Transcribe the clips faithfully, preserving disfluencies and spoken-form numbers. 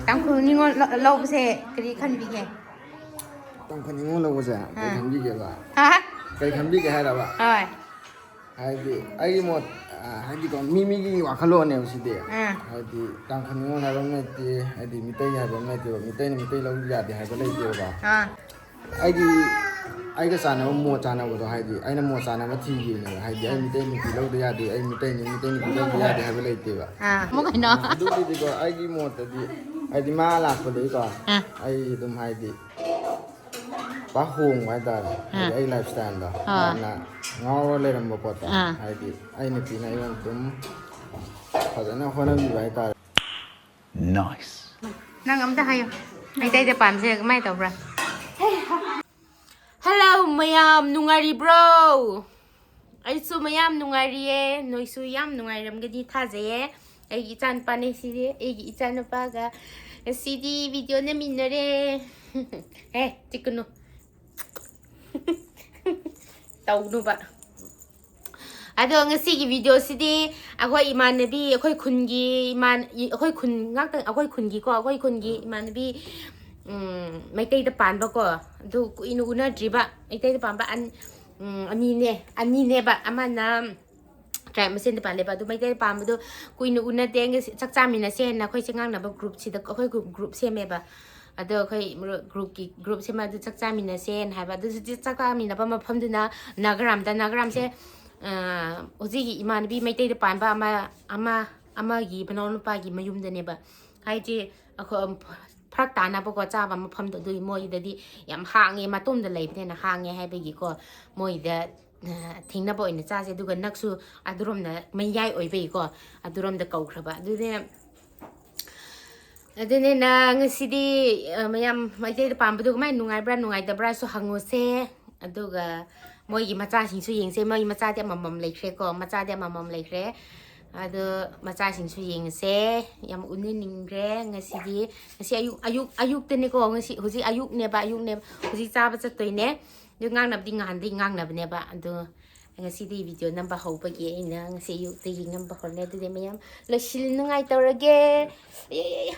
ꯇꯥꯡꯈꯨꯜ ꯅꯤꯉꯣꯜ ꯂ-, ꯂꯧꯕꯁꯦ ꯀꯔꯤ ꯈꯟꯕꯤꯒꯦ? ꯇꯥꯡꯈꯨꯜ ꯅꯤꯉꯣꯜ ꯂꯧꯕꯁꯦ ꯀꯩ ꯑꯥ꯫ ꯈꯟꯕꯤꯒꯦꯕ? ꯍꯥ? ꯀꯩ ꯈꯟꯕꯤꯒꯦ ꯍꯥꯏꯔꯕ? ꯍꯣꯏ꯫ ꯍꯥꯏꯗꯤ ꯑꯩꯒꯤ ꯃꯣꯠ, ꯑ, ꯍꯥꯏꯗꯤꯀꯣ, ꯃꯤ ꯃꯤꯒꯤ ꯋꯥꯈꯜꯂꯣꯟꯅꯦꯕ ꯁꯤꯗꯤ꯫ ꯑꯥ꯫ ꯍꯥꯏꯗꯤ ꯇꯥꯡꯈꯨꯜ ꯅꯤꯉꯣꯜ ꯍꯥꯏꯕ ꯑꯃ ꯂꯩꯇꯦ, ꯍꯥꯏꯗꯤ ꯃꯤꯇꯩ ꯍꯥꯏꯕ ꯑꯃ ꯂꯩꯇꯦꯕ, ꯃꯤꯇꯩꯅ ꯃꯤꯇꯩ ꯂꯧꯕ ꯌꯥꯗꯦ ꯍꯥꯏꯕ ꯂꯩꯇꯦꯕꯀꯣ꯫ ꯑꯥ꯫ ꯑꯩꯒꯤ, ꯑꯩꯒ ꯆꯥꯟꯅꯕ, ꯃꯣꯠ ꯆꯥꯟꯅꯕꯗꯣ, ꯍꯥꯏꯗꯤ ꯑꯩꯅ ꯃꯣꯠ ꯆꯥꯟꯅꯕ ꯊꯤꯈꯤꯕꯅꯦꯕ꯫ ꯍꯥꯏꯗꯤ ꯑꯩ ꯃꯤꯇꯩ ꯅꯨꯄꯤ ꯂꯧꯗ ꯌꯥꯗꯦ, ꯑꯩ ꯃꯤꯇꯩꯅꯤ, ꯃꯤꯇꯩ ꯅꯨꯄꯤ ꯂꯧꯗ ꯌꯥꯗꯦ ꯍꯥꯏꯕ ꯂꯩꯇꯦꯕ꯫ ꯑꯥ, ꯑꯃꯨꯛ ꯀꯩꯅꯣ? ꯑꯗꯨꯒꯤꯗꯤꯀꯣ, ꯑꯩꯒꯤ ꯃꯣꯠꯇꯗꯤ, ꯍꯥꯏꯗꯤ ꯃꯥ ꯂꯥꯛꯄꯗꯒꯤꯀꯣ, ꯑꯥ꯫ ꯑꯩ ꯑꯗꯨꯝ, ꯍꯥꯏꯗꯤ ꯄꯥꯛ ꯍꯣꯡꯕ ꯍꯥꯏꯇꯥꯔꯦ꯫ ꯍꯥꯏꯗꯤ ꯑꯥ꯫ ꯑꯩ ꯂꯥꯏꯐ ꯁ꯭ꯇꯥꯏꯜꯗꯣ ꯑꯥ꯫ ꯍꯥꯟꯅ ꯉꯥꯎꯔ ꯂꯩꯔꯝꯕ ꯄꯣꯠꯇꯣ, ꯑꯥ꯫ ꯍꯥꯏꯗꯤ ꯑꯩ ꯅꯨꯄꯤꯅ ꯑꯩꯉꯣꯟꯗ ꯑꯗꯨꯝ ꯐꯖꯅ ꯍꯣꯠꯅꯕꯤꯕ ꯍꯥꯏꯇꯥꯔꯦ꯫ Nice. ꯅꯪ ꯑꯝꯇ ꯍꯥꯏꯌꯣ, ꯃꯩꯇꯩꯗ ꯄꯥꯟꯕꯁꯦ ꯀꯃꯥꯏꯅ ꯇꯧꯕ꯭ꯔꯥ? ꯍꯜꯂꯣ ꯃꯌꯥꯝ, ꯅꯨꯡꯉꯥꯏꯔꯤꯕ꯭ꯔꯣ? ꯑꯩꯁꯨ ꯃꯌꯥꯝ ꯅꯨꯡꯉꯥꯏꯔꯤꯌꯦ, ꯅꯣꯏꯁꯨ ꯌꯥꯝ ꯅꯨꯡꯉꯥꯏꯔꯝꯒꯅꯤ ꯊꯥꯖꯩꯌꯦ꯫ ꯑꯩꯒꯤ ꯏꯆꯥꯅꯨꯄꯥꯅꯦ ꯁꯤꯗꯤ, ꯑꯩꯒꯤ ꯏꯆꯥꯅꯨꯄꯥꯒ ꯉꯁꯤꯗꯤ ꯚꯤꯗꯤꯑꯣ ꯅꯝꯃꯤꯟꯅꯔꯦ꯫ ꯑꯦ, ꯆꯤꯛꯀꯅꯨ꯫ ꯇꯧꯅꯨꯕ꯫ ꯑꯗꯣ ꯉꯁꯤꯒꯤ ꯚꯤꯗꯤꯑꯣꯁꯤꯗꯤ ꯑꯩꯈꯣꯏ ꯏꯃꯥꯟꯅꯕꯤ, ꯑꯩꯈꯣꯏ ꯈꯨꯟꯒꯤ ꯏꯃꯥꯟ-, ꯑꯩꯈꯣꯏ ꯈꯨꯟ ꯉꯥꯛꯇ, ꯑꯩꯈꯣꯏ ꯈꯨꯟꯒꯤꯀꯣ, ꯑꯩꯈꯣꯏ ꯈꯨꯟꯒꯤ ꯏꯃꯥꯟꯅꯕꯤ, ꯎꯝ, ꯃꯩꯇꯩꯗ ꯄꯥꯟꯕꯀꯣ, ꯑꯗꯨ ꯀꯨꯏꯅ ꯎꯅꯗ꯭ꯔꯤꯕ, ꯃꯩꯇꯩꯗ ꯄꯥꯟꯕ ꯑꯟ-, ꯎꯝ, ꯑꯅꯤꯅꯦ, ꯑꯅꯤꯅꯦꯕ꯫ ꯑꯃꯅ ꯇ꯭ꯔꯥꯏꯕ ꯃꯁꯦꯟꯗ ꯄꯥꯜꯂꯦꯕ, ꯑꯗꯨ ꯃꯩꯇꯩꯗ ꯄꯥꯟꯕꯗꯣ ꯀꯨꯏꯅ ꯎꯅꯗꯦ, ꯉꯁꯤ ꯆꯥꯛ ꯆꯥꯃꯤꯟꯅꯁꯦꯅ ꯑꯩꯈꯣꯏꯁꯦ ꯉꯥꯡꯅꯕ ꯒ꯭ꯔꯨꯞꯁꯤꯗ, ꯑꯩꯈꯣꯏ ꯒ꯭ꯔꯨꯞ ꯁꯦꯝꯃꯦꯕ꯫ ꯑꯗꯣ ꯑꯩꯈꯣꯏ ꯃꯔꯨꯞ ꯒ꯭ꯔꯨꯞꯀꯤ, ꯒ꯭ꯔꯨꯞ ꯁꯦꯝꯃ ꯑꯗꯨ ꯆꯥꯛ ꯆꯥꯃꯤꯟꯅꯁꯦꯅ ꯍꯥꯏꯕ꯫ ꯑꯗꯨꯁꯨ ꯆꯥꯛ ꯆꯥꯃꯤꯟꯅꯕ ꯃꯐꯝꯗꯨꯅ ꯅꯥꯒꯔꯥꯝꯗ, ꯅꯥꯒꯔꯥꯝꯁꯦ, ꯑ, ꯍꯧꯖꯤꯛꯀꯤ ꯏꯃꯥꯟꯅꯕꯤ ꯃꯩꯇꯩꯗ ꯄꯥꯟꯕ ꯑꯃ, ꯑꯃ, ꯑꯃꯒꯤ ꯃꯅꯥꯎꯅꯨꯄꯥꯒꯤ ꯃꯌꯨꯝꯗꯅꯦꯕ꯫ ꯍꯥꯏꯗꯤ ꯑꯩꯈꯣꯏ ꯐꯔꯛ ꯇꯥꯅꯕꯀꯣ, ꯆꯥꯕ ꯃꯐꯝꯗꯣ, ꯑꯗꯨꯒꯤ ꯃꯣꯏꯗꯗꯤ ꯌꯥꯝ ꯍꯥꯡꯉꯦ, ꯃꯇꯣꯝꯗ ꯂꯩꯕꯅꯤꯅ ꯍꯥꯡꯉꯦ ꯍꯥꯏꯕꯒꯤꯀꯣ, ꯃꯣꯏꯗ, ꯑ, ꯊꯦꯡꯅꯕ ꯑꯣꯏꯅ ꯆꯥꯁꯦ, ꯑꯗꯨꯒ ꯅꯛꯁꯨ ꯑꯗꯨꯔꯣꯝꯅ ꯃꯌꯥꯏ ꯑꯣꯏꯕꯒꯤꯀꯣ, ꯑꯗꯨꯔꯣꯝꯗ ꯀꯧꯈ꯭ꯔꯕ꯫ ꯑꯗꯨꯅꯦ, ꯑꯗꯨꯅꯤꯅ ꯉꯁꯤꯗꯤ, ꯑ, ꯃꯌꯥꯝ ꯃꯩꯇꯩꯗ ꯄꯥꯟꯕꯗꯨ ꯀꯃꯥꯏꯅ ꯅꯨꯡꯉꯥꯏꯕ꯭ꯔꯥ ꯅꯨꯡꯉꯥꯏꯇꯕ꯭ꯔꯥꯁꯨ ꯍꯪꯉꯨꯁꯦ꯫ ꯑꯗꯨꯒ ꯃꯣꯏꯒꯤ ꯃꯆꯥꯁꯤꯡꯁꯨ ꯌꯦꯡꯁꯦ꯫ ꯃꯣꯏꯒꯤ ꯃꯆꯥꯗꯤ ꯑꯃꯃꯝ ꯂꯩꯈ꯭ꯔꯦꯀꯣ, ꯃꯆꯥꯗꯤ ꯑꯃꯃꯝ ꯂꯩꯈ꯭ꯔꯦ꯫ ꯑꯗꯣ ꯃꯆꯥꯁꯤꯡꯁꯨ ꯌꯦꯡꯉꯁꯦ꯫ ꯌꯥꯝ ꯎꯅꯅꯤꯡꯈ꯭ꯔꯦ ꯉꯁꯤꯗꯤ꯫ ꯉꯁꯤ ꯑꯌꯨꯛ, ꯑꯌꯨꯛ, ꯑꯌꯨꯛꯇꯅꯤꯀꯣ, ꯉꯁꯤ ꯍꯧꯖꯤꯛ ꯑꯌꯨꯛꯅꯦꯕ, ꯑꯌꯨꯛꯅꯦꯕ꯫ ꯍꯧꯖꯤꯛ ꯆꯥꯕ ꯆꯠꯇꯣꯏꯅꯦ꯫ ꯑꯗꯨ ꯉꯥꯡꯅꯕꯗꯤ ꯉꯍꯥꯟꯗꯒꯤ ꯉꯥꯡꯅꯕꯅꯦꯕ꯫ ꯑꯗꯣ ꯉꯁꯤꯗꯤ ꯚꯤꯗꯤꯑꯣ ꯅꯝꯕ ꯍꯧꯕꯒꯤ ꯑꯩꯅ ꯉꯁꯤ ꯑꯌꯨꯛꯇꯒꯤ ꯅꯝꯕ ꯍꯧꯔꯦ꯫ ꯑꯗꯨꯗꯤ ꯃꯌꯥꯝ ꯂꯣꯏꯁꯤꯟꯅꯉꯥꯏ ꯇꯧꯔꯒꯦ꯫ ꯑꯌꯥ, ꯑꯌꯥ, ꯑꯌꯥ꯫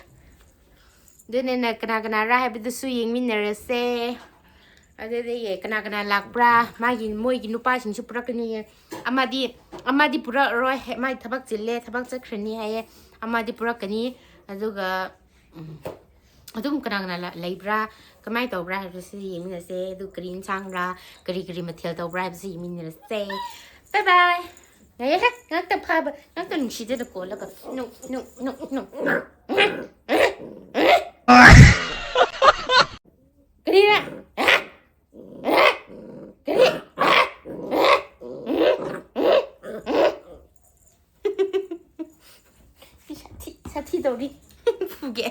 ꯑꯗꯨꯅꯤꯅ ꯀꯅꯥ ꯀꯅꯥꯔꯥ ꯍꯥꯏꯕꯗꯨꯁꯨ ꯌꯦꯡꯃꯤꯟꯅꯔꯁꯦ꯫ ꯑꯗꯨꯗꯒꯤ ꯀꯅꯥ ꯀꯅꯥ ꯂꯥꯛꯄ꯭ꯔꯥ? ꯃꯥꯒꯤ, ꯃꯣꯏꯒꯤ ꯅꯨꯄꯥꯁꯤꯡꯁꯨ ꯄꯨꯔꯛꯀꯅꯤ꯫ ꯑꯃꯗꯤ, ꯑꯃꯗꯤ ꯄꯨꯔꯛꯑꯔꯣꯏ, ꯍꯦ-, ꯃꯥꯒꯤ ꯊꯕꯛ ꯆꯤꯜꯂꯦ, ꯊꯕꯛ ꯆꯠꯈ꯭ꯔꯅꯤ ꯍꯥꯏꯌꯦ꯫ ꯑꯃꯗꯤ ꯄꯨꯔꯛꯀꯅꯤ꯫ ꯑꯗꯨꯒ, ꯎꯝ, ꯑꯗꯨꯝ ꯀꯅꯥ ꯀꯅꯥ ꯂ-, ꯂꯩꯕ꯭ꯔꯥ, ꯀꯃꯥꯏꯅ ꯇꯧꯕ꯭ꯔꯥ ꯍꯥꯏꯕꯁꯤ ꯌꯦꯡꯃꯤꯟꯅꯁꯦ꯫ ꯑꯗꯨ ꯀꯔꯤ ꯏꯟꯁꯥꯡꯔꯥ, ꯀꯔꯤ ꯀꯔꯤ ꯃꯊꯦꯜ ꯇꯧꯕ꯭ꯔꯥ ꯍꯥꯏꯕꯁꯤ ꯌꯦꯡꯃꯤꯟꯅꯔꯁꯦ꯫ ꯕꯥꯏ ꯕꯥꯏ꯫ ꯉꯥꯏꯍꯦ, ꯉꯥꯛꯇ ꯐꯥꯕ, ꯉꯥꯛꯇ ꯅꯨꯡꯁꯤꯗꯅ ꯀꯣꯜꯂꯒ꯫ ꯅꯨ, ꯅꯨ, ꯅꯨ, ꯅꯨ꯫ ꯀꯔꯤꯔ? ꯀꯔꯤ? ꯁꯥꯊꯤ, ꯁꯥꯊꯤ ꯇꯧꯔꯤ꯫ ꯐꯨꯒꯦ꯫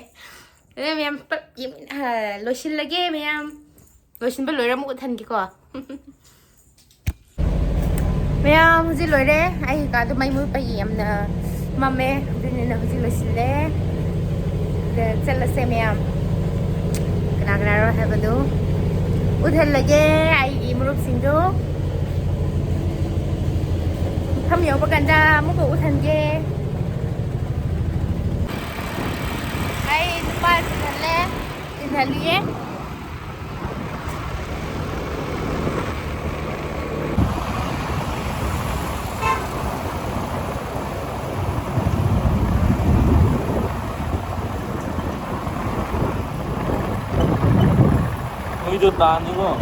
ꯑꯗꯨ ꯃꯌꯥꯝ ꯄꯞ ꯌꯦꯡꯃꯤꯟ-, ꯑ, ꯂꯣꯏꯁꯤꯜꯂꯒꯦ ꯃꯌꯥꯝ꯫ ꯂꯣꯏꯁꯤꯟꯕ ꯂꯣꯏꯔ ꯑꯃꯨꯛ ꯎꯠꯍꯟꯒꯦꯀꯣ꯫ ꯃꯌꯥꯝ, ꯍꯧꯖꯤꯛ ꯂꯣꯏꯔꯦ꯫ ꯑꯩ ꯀꯥꯗꯣ ꯃꯩ ꯃꯨꯠꯄꯒꯤ ꯌꯥꯝꯅ ꯃꯝꯃꯦ꯫ ꯑꯗꯨꯅꯤꯅ ꯍꯧꯖꯤꯛ ꯂꯣꯏꯁꯤꯜꯂꯦ꯫ ꯑꯗ ꯆꯠꯂꯁꯦ ꯃꯌꯥꯝ꯫ ꯀꯅꯥ ꯀꯅꯥꯔꯣ ꯍꯥꯏꯕꯗꯨ ꯎꯠꯍꯜꯂꯒꯦ ꯑꯩꯒꯤ ꯃꯔꯨꯞꯁꯤꯡꯗꯨ꯫ ꯃꯐꯝ ꯌꯧꯕ ꯀꯥꯟꯗ ꯑꯃꯨꯛꯀ ꯎꯠꯍꯟꯒꯦ꯫ ꯑꯩ ꯅꯨꯄꯥ ꯊꯤꯜꯍꯜꯂꯦ, ꯊꯤꯜꯍꯜꯂꯤꯌꯦ꯫ ꯃꯣꯏꯗꯣ ꯇꯥꯅꯤꯉꯣ꯫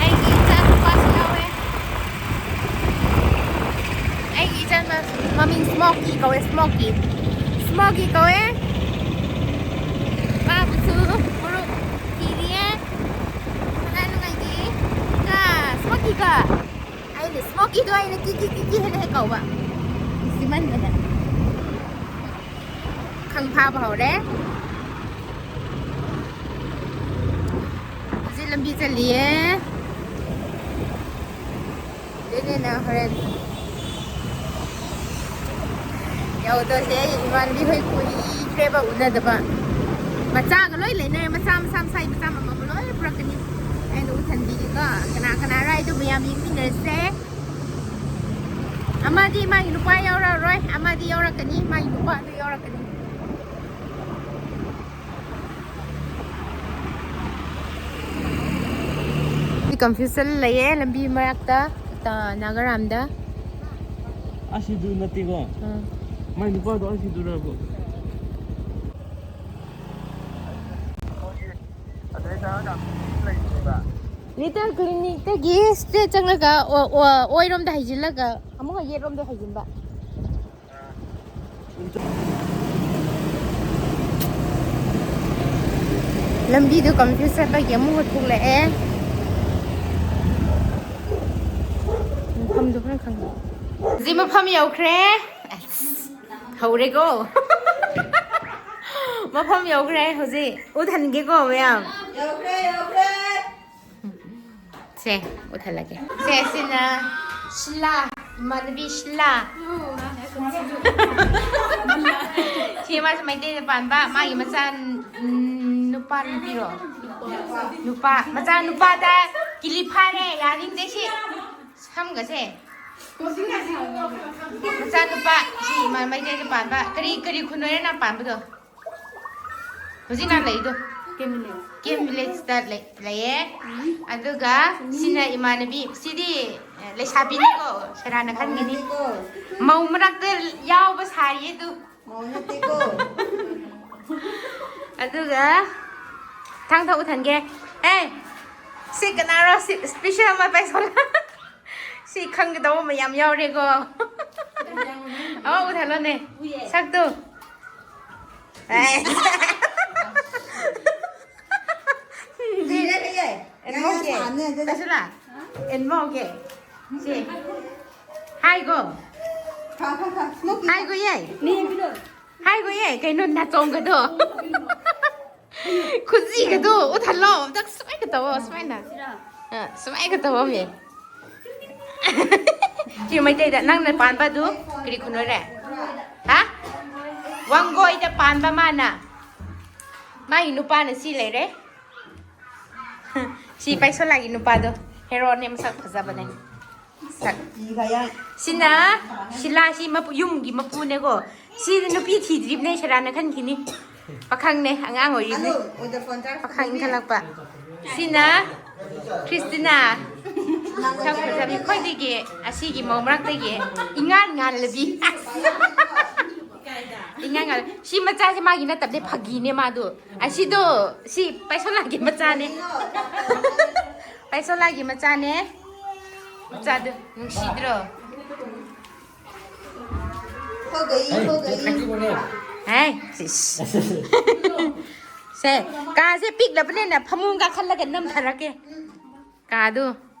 ꯑꯩꯒꯤ ꯏꯆꯥꯅꯨꯄꯥꯁꯨ ꯌꯥꯎꯋꯦ꯫ ꯑꯩꯒꯤ ꯏꯆꯥꯅꯨꯄꯥ ꯃꯃꯤꯡ ꯁ꯭ꯃꯣꯀꯤ ꯀꯧꯋꯦ, ꯁ꯭ꯃꯣꯀꯤ꯫ ꯁ꯭ꯃꯣꯀꯤ ꯀꯧꯋꯦ꯫ ꯃꯥꯕꯨꯁꯨ ꯃꯔꯨꯞ ꯊꯤꯔꯤꯌꯦ꯫ ꯀꯗꯥꯏ ꯅꯨꯡꯉꯥꯏꯒꯦ? ꯀ, ꯁ꯭ꯃꯣꯀꯤ ꯀ꯫ ꯑꯩ ꯁ꯭ꯃꯣꯀꯤꯗꯣ ꯑꯩꯅ ꯀꯤ ꯀꯤ ꯀꯤ ꯀꯤ ꯍꯥꯏꯅ ꯍꯦꯛ ꯀꯧꯕ꯫ ꯅꯨꯡꯁꯤꯃꯟꯗꯅ꯫ ꯈꯪ ꯐꯥꯕ ꯍꯧꯔꯦ꯫ ꯍꯧꯖꯤꯛ ꯂꯝꯕꯤ ꯆꯠꯂꯤꯌꯦ꯫ ꯑꯗꯨꯅꯦꯅ ꯍꯣꯔꯦꯟ ꯌꯧꯗꯣꯁꯦ꯫ ꯑꯩ ꯏꯃꯥꯟꯅꯕꯤ ꯍꯣꯏ ꯀꯨꯏꯈ꯭ꯔꯦꯕ ꯎꯅꯗꯕ꯫ ꯃꯆꯥꯒ ꯂꯣꯏ ꯂꯩꯅꯔꯦ꯫ ꯃꯆꯥ ꯃꯆꯥ ꯃꯆꯥ ꯃꯆꯥ ꯑꯃꯃꯝ ꯂꯣꯏ ꯄꯨꯔꯛꯀꯅꯤ꯫ ꯑꯩꯅ ꯎꯠꯍꯟꯕꯤꯒꯦꯀꯣ꯫ ꯀꯅꯥ ꯀꯅꯥ ꯔꯥꯏꯗꯨ ꯃꯌꯥꯝ ꯌꯦꯡꯃꯤꯟꯅꯔꯁꯦ꯫ ꯑꯃꯗꯤ ꯃꯥꯒꯤ ꯅꯨꯄꯥ ꯌꯥꯎꯔꯛꯑꯔꯣꯏ, ꯑꯃꯗꯤ ꯌꯥꯎꯔꯛꯀꯅꯤ, ꯃꯥꯒꯤ ꯅꯨꯄꯥꯗꯨ ꯌꯥꯎꯔꯛꯀꯅꯤ꯫ ꯀꯟꯐ꯭ꯌꯨꯖꯟ ꯂꯩꯌꯦ ꯂꯝꯕꯤ ꯃꯔꯛꯇ, ꯇ-, ꯅꯥꯒꯥꯔꯥꯝꯗ꯫ ꯑꯁꯤꯗꯨ ꯅꯠꯇꯦꯀꯣ? ꯎꯝ꯫ ꯃꯥꯏ ꯅꯨꯄꯥꯗꯣ ꯑꯁꯤꯗꯨꯔꯕ? ꯂꯤꯇꯜ ꯀ꯭ꯂꯤꯅꯤꯛꯇꯒꯤ ꯁ꯭ꯇ꯭ꯔꯦꯠ ꯆꯪꯂꯒ ꯑꯣ-, ꯑꯣ-, ꯑꯣꯏꯔꯣꯝꯗ ꯍꯩꯖꯤꯜꯂꯒ ꯑꯃꯨꯛꯀ ꯌꯦꯠꯔꯣꯝꯗ ꯍꯩꯖꯤꯟꯕ꯫ ꯂꯝꯕꯤꯗꯣ ꯀꯟꯐ꯭ꯌꯨꯁ ꯆꯠꯄꯒꯤ ꯑꯃꯨꯛꯀ ꯊꯣꯛꯂꯛꯑꯦ꯫ ꯃꯐꯝꯗꯣ ꯈꯔ ꯈꯪꯗꯦ꯫ ꯍꯧꯖꯤꯛ ꯃꯐꯝ ꯌꯧꯈ꯭ꯔꯦ꯫ ꯑꯁ, ꯍꯧꯔꯦꯀꯣ꯫ ꯃꯐꯝ ꯌꯧꯈ꯭ꯔꯦ ꯍꯧꯖꯤꯛ꯫ ꯎꯠꯍꯟꯒꯦꯀꯣ ꯃꯌꯥꯝ꯫ ꯌꯧꯈ꯭ꯔꯦ, ꯌꯧꯈ꯭ꯔꯦ꯫ ꯁꯦ, ꯎꯠꯍꯜꯂꯒꯦ꯫ ꯁꯦ, ꯁꯤꯅ ꯁꯤꯂꯥ, ꯏꯃꯥꯟꯅꯕꯤ ꯁꯤꯂꯥ꯫ ꯁꯤ ꯃꯥꯁꯨ ꯃꯩꯇꯩꯗ ꯄꯥꯟꯕ, ꯃꯥꯒꯤ ꯃꯆꯥ ꯅꯨꯄꯥ ꯅꯨꯄꯤꯔꯣ? ꯅꯨꯄꯥ꯫ ꯃꯆꯥ ꯅꯨꯄꯥꯗ ꯀꯤꯂꯤ ꯐꯥꯔꯦ, ꯌꯥꯅꯤꯡꯗꯦ ꯁꯤ꯫ ꯁꯝꯒꯁꯦ꯫ ꯃꯆꯥ ꯅꯨꯄꯥ, ꯁꯤ ꯏꯃꯥ ꯃꯩꯇꯩꯗ ꯄꯥꯟꯕ꯫ ꯀꯔꯤ, ꯀꯔꯤ ꯈꯨꯟ ꯑꯣꯏꯔꯦ ꯅꯪ ꯄꯥꯟꯕꯗꯣ? ꯍꯧꯖꯤꯛ ꯅꯪ ꯂꯩꯗꯣ? ꯀꯦꯝ ꯚꯤꯂꯦꯖ꯫ ꯀꯦꯝ ꯚꯤꯂꯦꯖꯇ ꯂꯩ-, ꯂꯩꯌꯦ꯫ ꯎꯝ꯫ ꯑꯗꯨꯒ ꯁꯤꯅ ꯏꯃꯥꯟꯅꯕꯤ, ꯁꯤꯗꯤ, ꯑꯦ, ꯂꯩꯁꯥꯕꯤꯅꯤꯀꯣ, ꯁꯦꯔꯥꯟꯅ ꯈꯟꯒꯅꯤ꯫ ꯃꯧ ꯅꯠꯇꯦꯀꯣ꯫ ꯃꯧ ꯃꯔꯛꯇ ꯌꯥꯎꯕ ꯁꯥꯔꯤꯌꯦ ꯑꯗꯨ꯫ ꯃꯧ ꯅꯠꯇꯦꯀꯣ꯫ ꯑꯗꯨꯒ ꯊꯥꯡ ꯊꯥꯡ ꯎꯊꯟꯒꯦ꯫ ꯑꯦ, ꯁꯤ ꯀꯅꯥꯔꯣ? ꯁꯤ special ꯑꯃ ꯄꯥꯏꯁꯣꯟ꯫ ꯁꯤ ꯈꯪꯒꯗꯧꯕ ꯃꯌꯥꯝ ꯌꯥꯎꯔꯦꯀꯣ꯫ ꯑꯃ ꯎꯊꯜꯂꯣꯅꯦ꯫ ꯁꯛꯇꯨ꯫ ꯑꯦ꯫ ꯂꯤꯔꯦ, ꯂꯤꯔꯦ꯫ ꯑꯦꯟꯃꯧꯒꯦ꯫ ꯌꯥ, ꯌꯥ, ꯁꯥꯅꯦ, ꯑꯗꯨꯗ꯫ ꯀꯩꯁꯨꯂꯥ? ꯑꯦꯟꯃꯧꯒꯦ꯫ ꯁꯦ꯫ ꯍꯥꯏꯒꯣ꯫ ꯍꯥꯏꯒꯣ ꯌꯦ꯫ ꯍꯥꯏꯒꯣ ꯌꯦ꯫ ꯀꯩꯅꯣ ꯅꯥꯆꯣꯡꯒꯗꯣ꯫ ꯈꯨꯖꯤꯒꯗꯣ ꯎꯠꯍꯜꯂꯣ꯫ ꯑꯝꯇ ꯁꯨꯃꯥꯏꯒ ꯇꯧꯋꯣ, ꯁꯨꯃꯥꯏꯅ꯫ ꯑ, ꯁꯨꯃꯥꯏꯒ ꯇꯧꯋꯣ ꯃꯤ꯫ ꯁꯤ ꯃꯩꯇꯩꯗ ꯅꯪꯅ ꯄꯥꯟꯕꯗꯨ ꯀꯔꯤ ꯈꯨꯟ ꯑꯣꯏꯔꯦ? ꯍꯥ? ꯋꯥꯡꯒꯣꯏꯗ ꯄꯥꯟꯕ ꯃꯥꯅ꯫ ꯃꯥꯒꯤ ꯅꯨꯄꯥꯅ ꯁꯤ ꯂꯩꯔꯦ꯫ ꯁꯤ ꯄꯥꯏꯁꯣꯂꯥꯒꯤ ꯅꯨꯄꯥꯗꯣ ꯍꯦꯔꯣꯅꯦ, ꯃꯁꯛ ꯐꯖꯕꯅꯦ꯫ ꯁꯛ꯫ ꯁꯤꯅ ꯁꯤꯂꯥ, ꯁꯤ ꯃꯄꯨ-, ꯌꯨꯝꯒꯤ ꯃꯄꯨꯅꯦꯀꯣ꯫ ꯁꯤꯗꯤ ꯅꯨꯄꯤ ꯊꯤꯗ꯭ꯔꯤꯕꯅꯦ, ꯁꯦꯔꯥꯟꯅ ꯈꯟꯈꯤꯅꯤ꯫ ꯄꯥꯈꯪꯅꯦ, ꯑꯉꯥꯡ ꯑꯣꯏꯔꯤꯕꯅꯦ꯫ ꯄꯥꯈꯪ ꯏꯟꯈꯠꯂꯛꯄ꯫ ꯁꯤꯅ ꯈ꯭ꯔꯤꯁꯇꯤꯅꯥ꯫ ꯁꯛ ꯐꯖꯕꯤ, ꯑꯩꯈꯣꯏꯗꯒꯤ, ꯑꯁꯤꯒꯤ ꯃꯧ ꯃꯔꯛꯇꯒꯤ ꯏꯉꯥꯟ ꯉꯥꯜꯂꯕꯤ꯫ ꯏꯉꯥꯟ ꯉꯥꯜꯂ-, ꯁꯤ ꯃꯆꯥꯁꯦ ꯃꯥꯒꯤ ꯅꯠꯇꯕꯅꯦ, ꯐꯥꯒꯤꯅꯦ ꯃꯥꯗꯣ꯫ ꯑꯁꯤꯗꯣ, ꯁꯤ ꯄꯥꯏꯁꯣꯂꯥꯒꯤ ꯃꯆꯥꯅꯦ꯫ ꯄꯥꯏꯁꯣꯂꯥꯒꯤ ꯃꯆꯥꯅꯦ꯫ ꯃꯆꯥꯗꯣ ꯅꯨꯡꯁꯤꯗ꯭ꯔꯣ? ꯍꯦ, ꯁꯤꯁ꯫ ꯁꯦ, ꯀꯥꯁꯦ ꯄꯤꯛꯂꯕꯅꯤꯅ ꯐꯃꯨꯡ ꯀꯥꯈꯠꯂꯒ ꯅꯝꯊꯔꯛꯀꯦ꯫ ꯀꯥꯗꯨ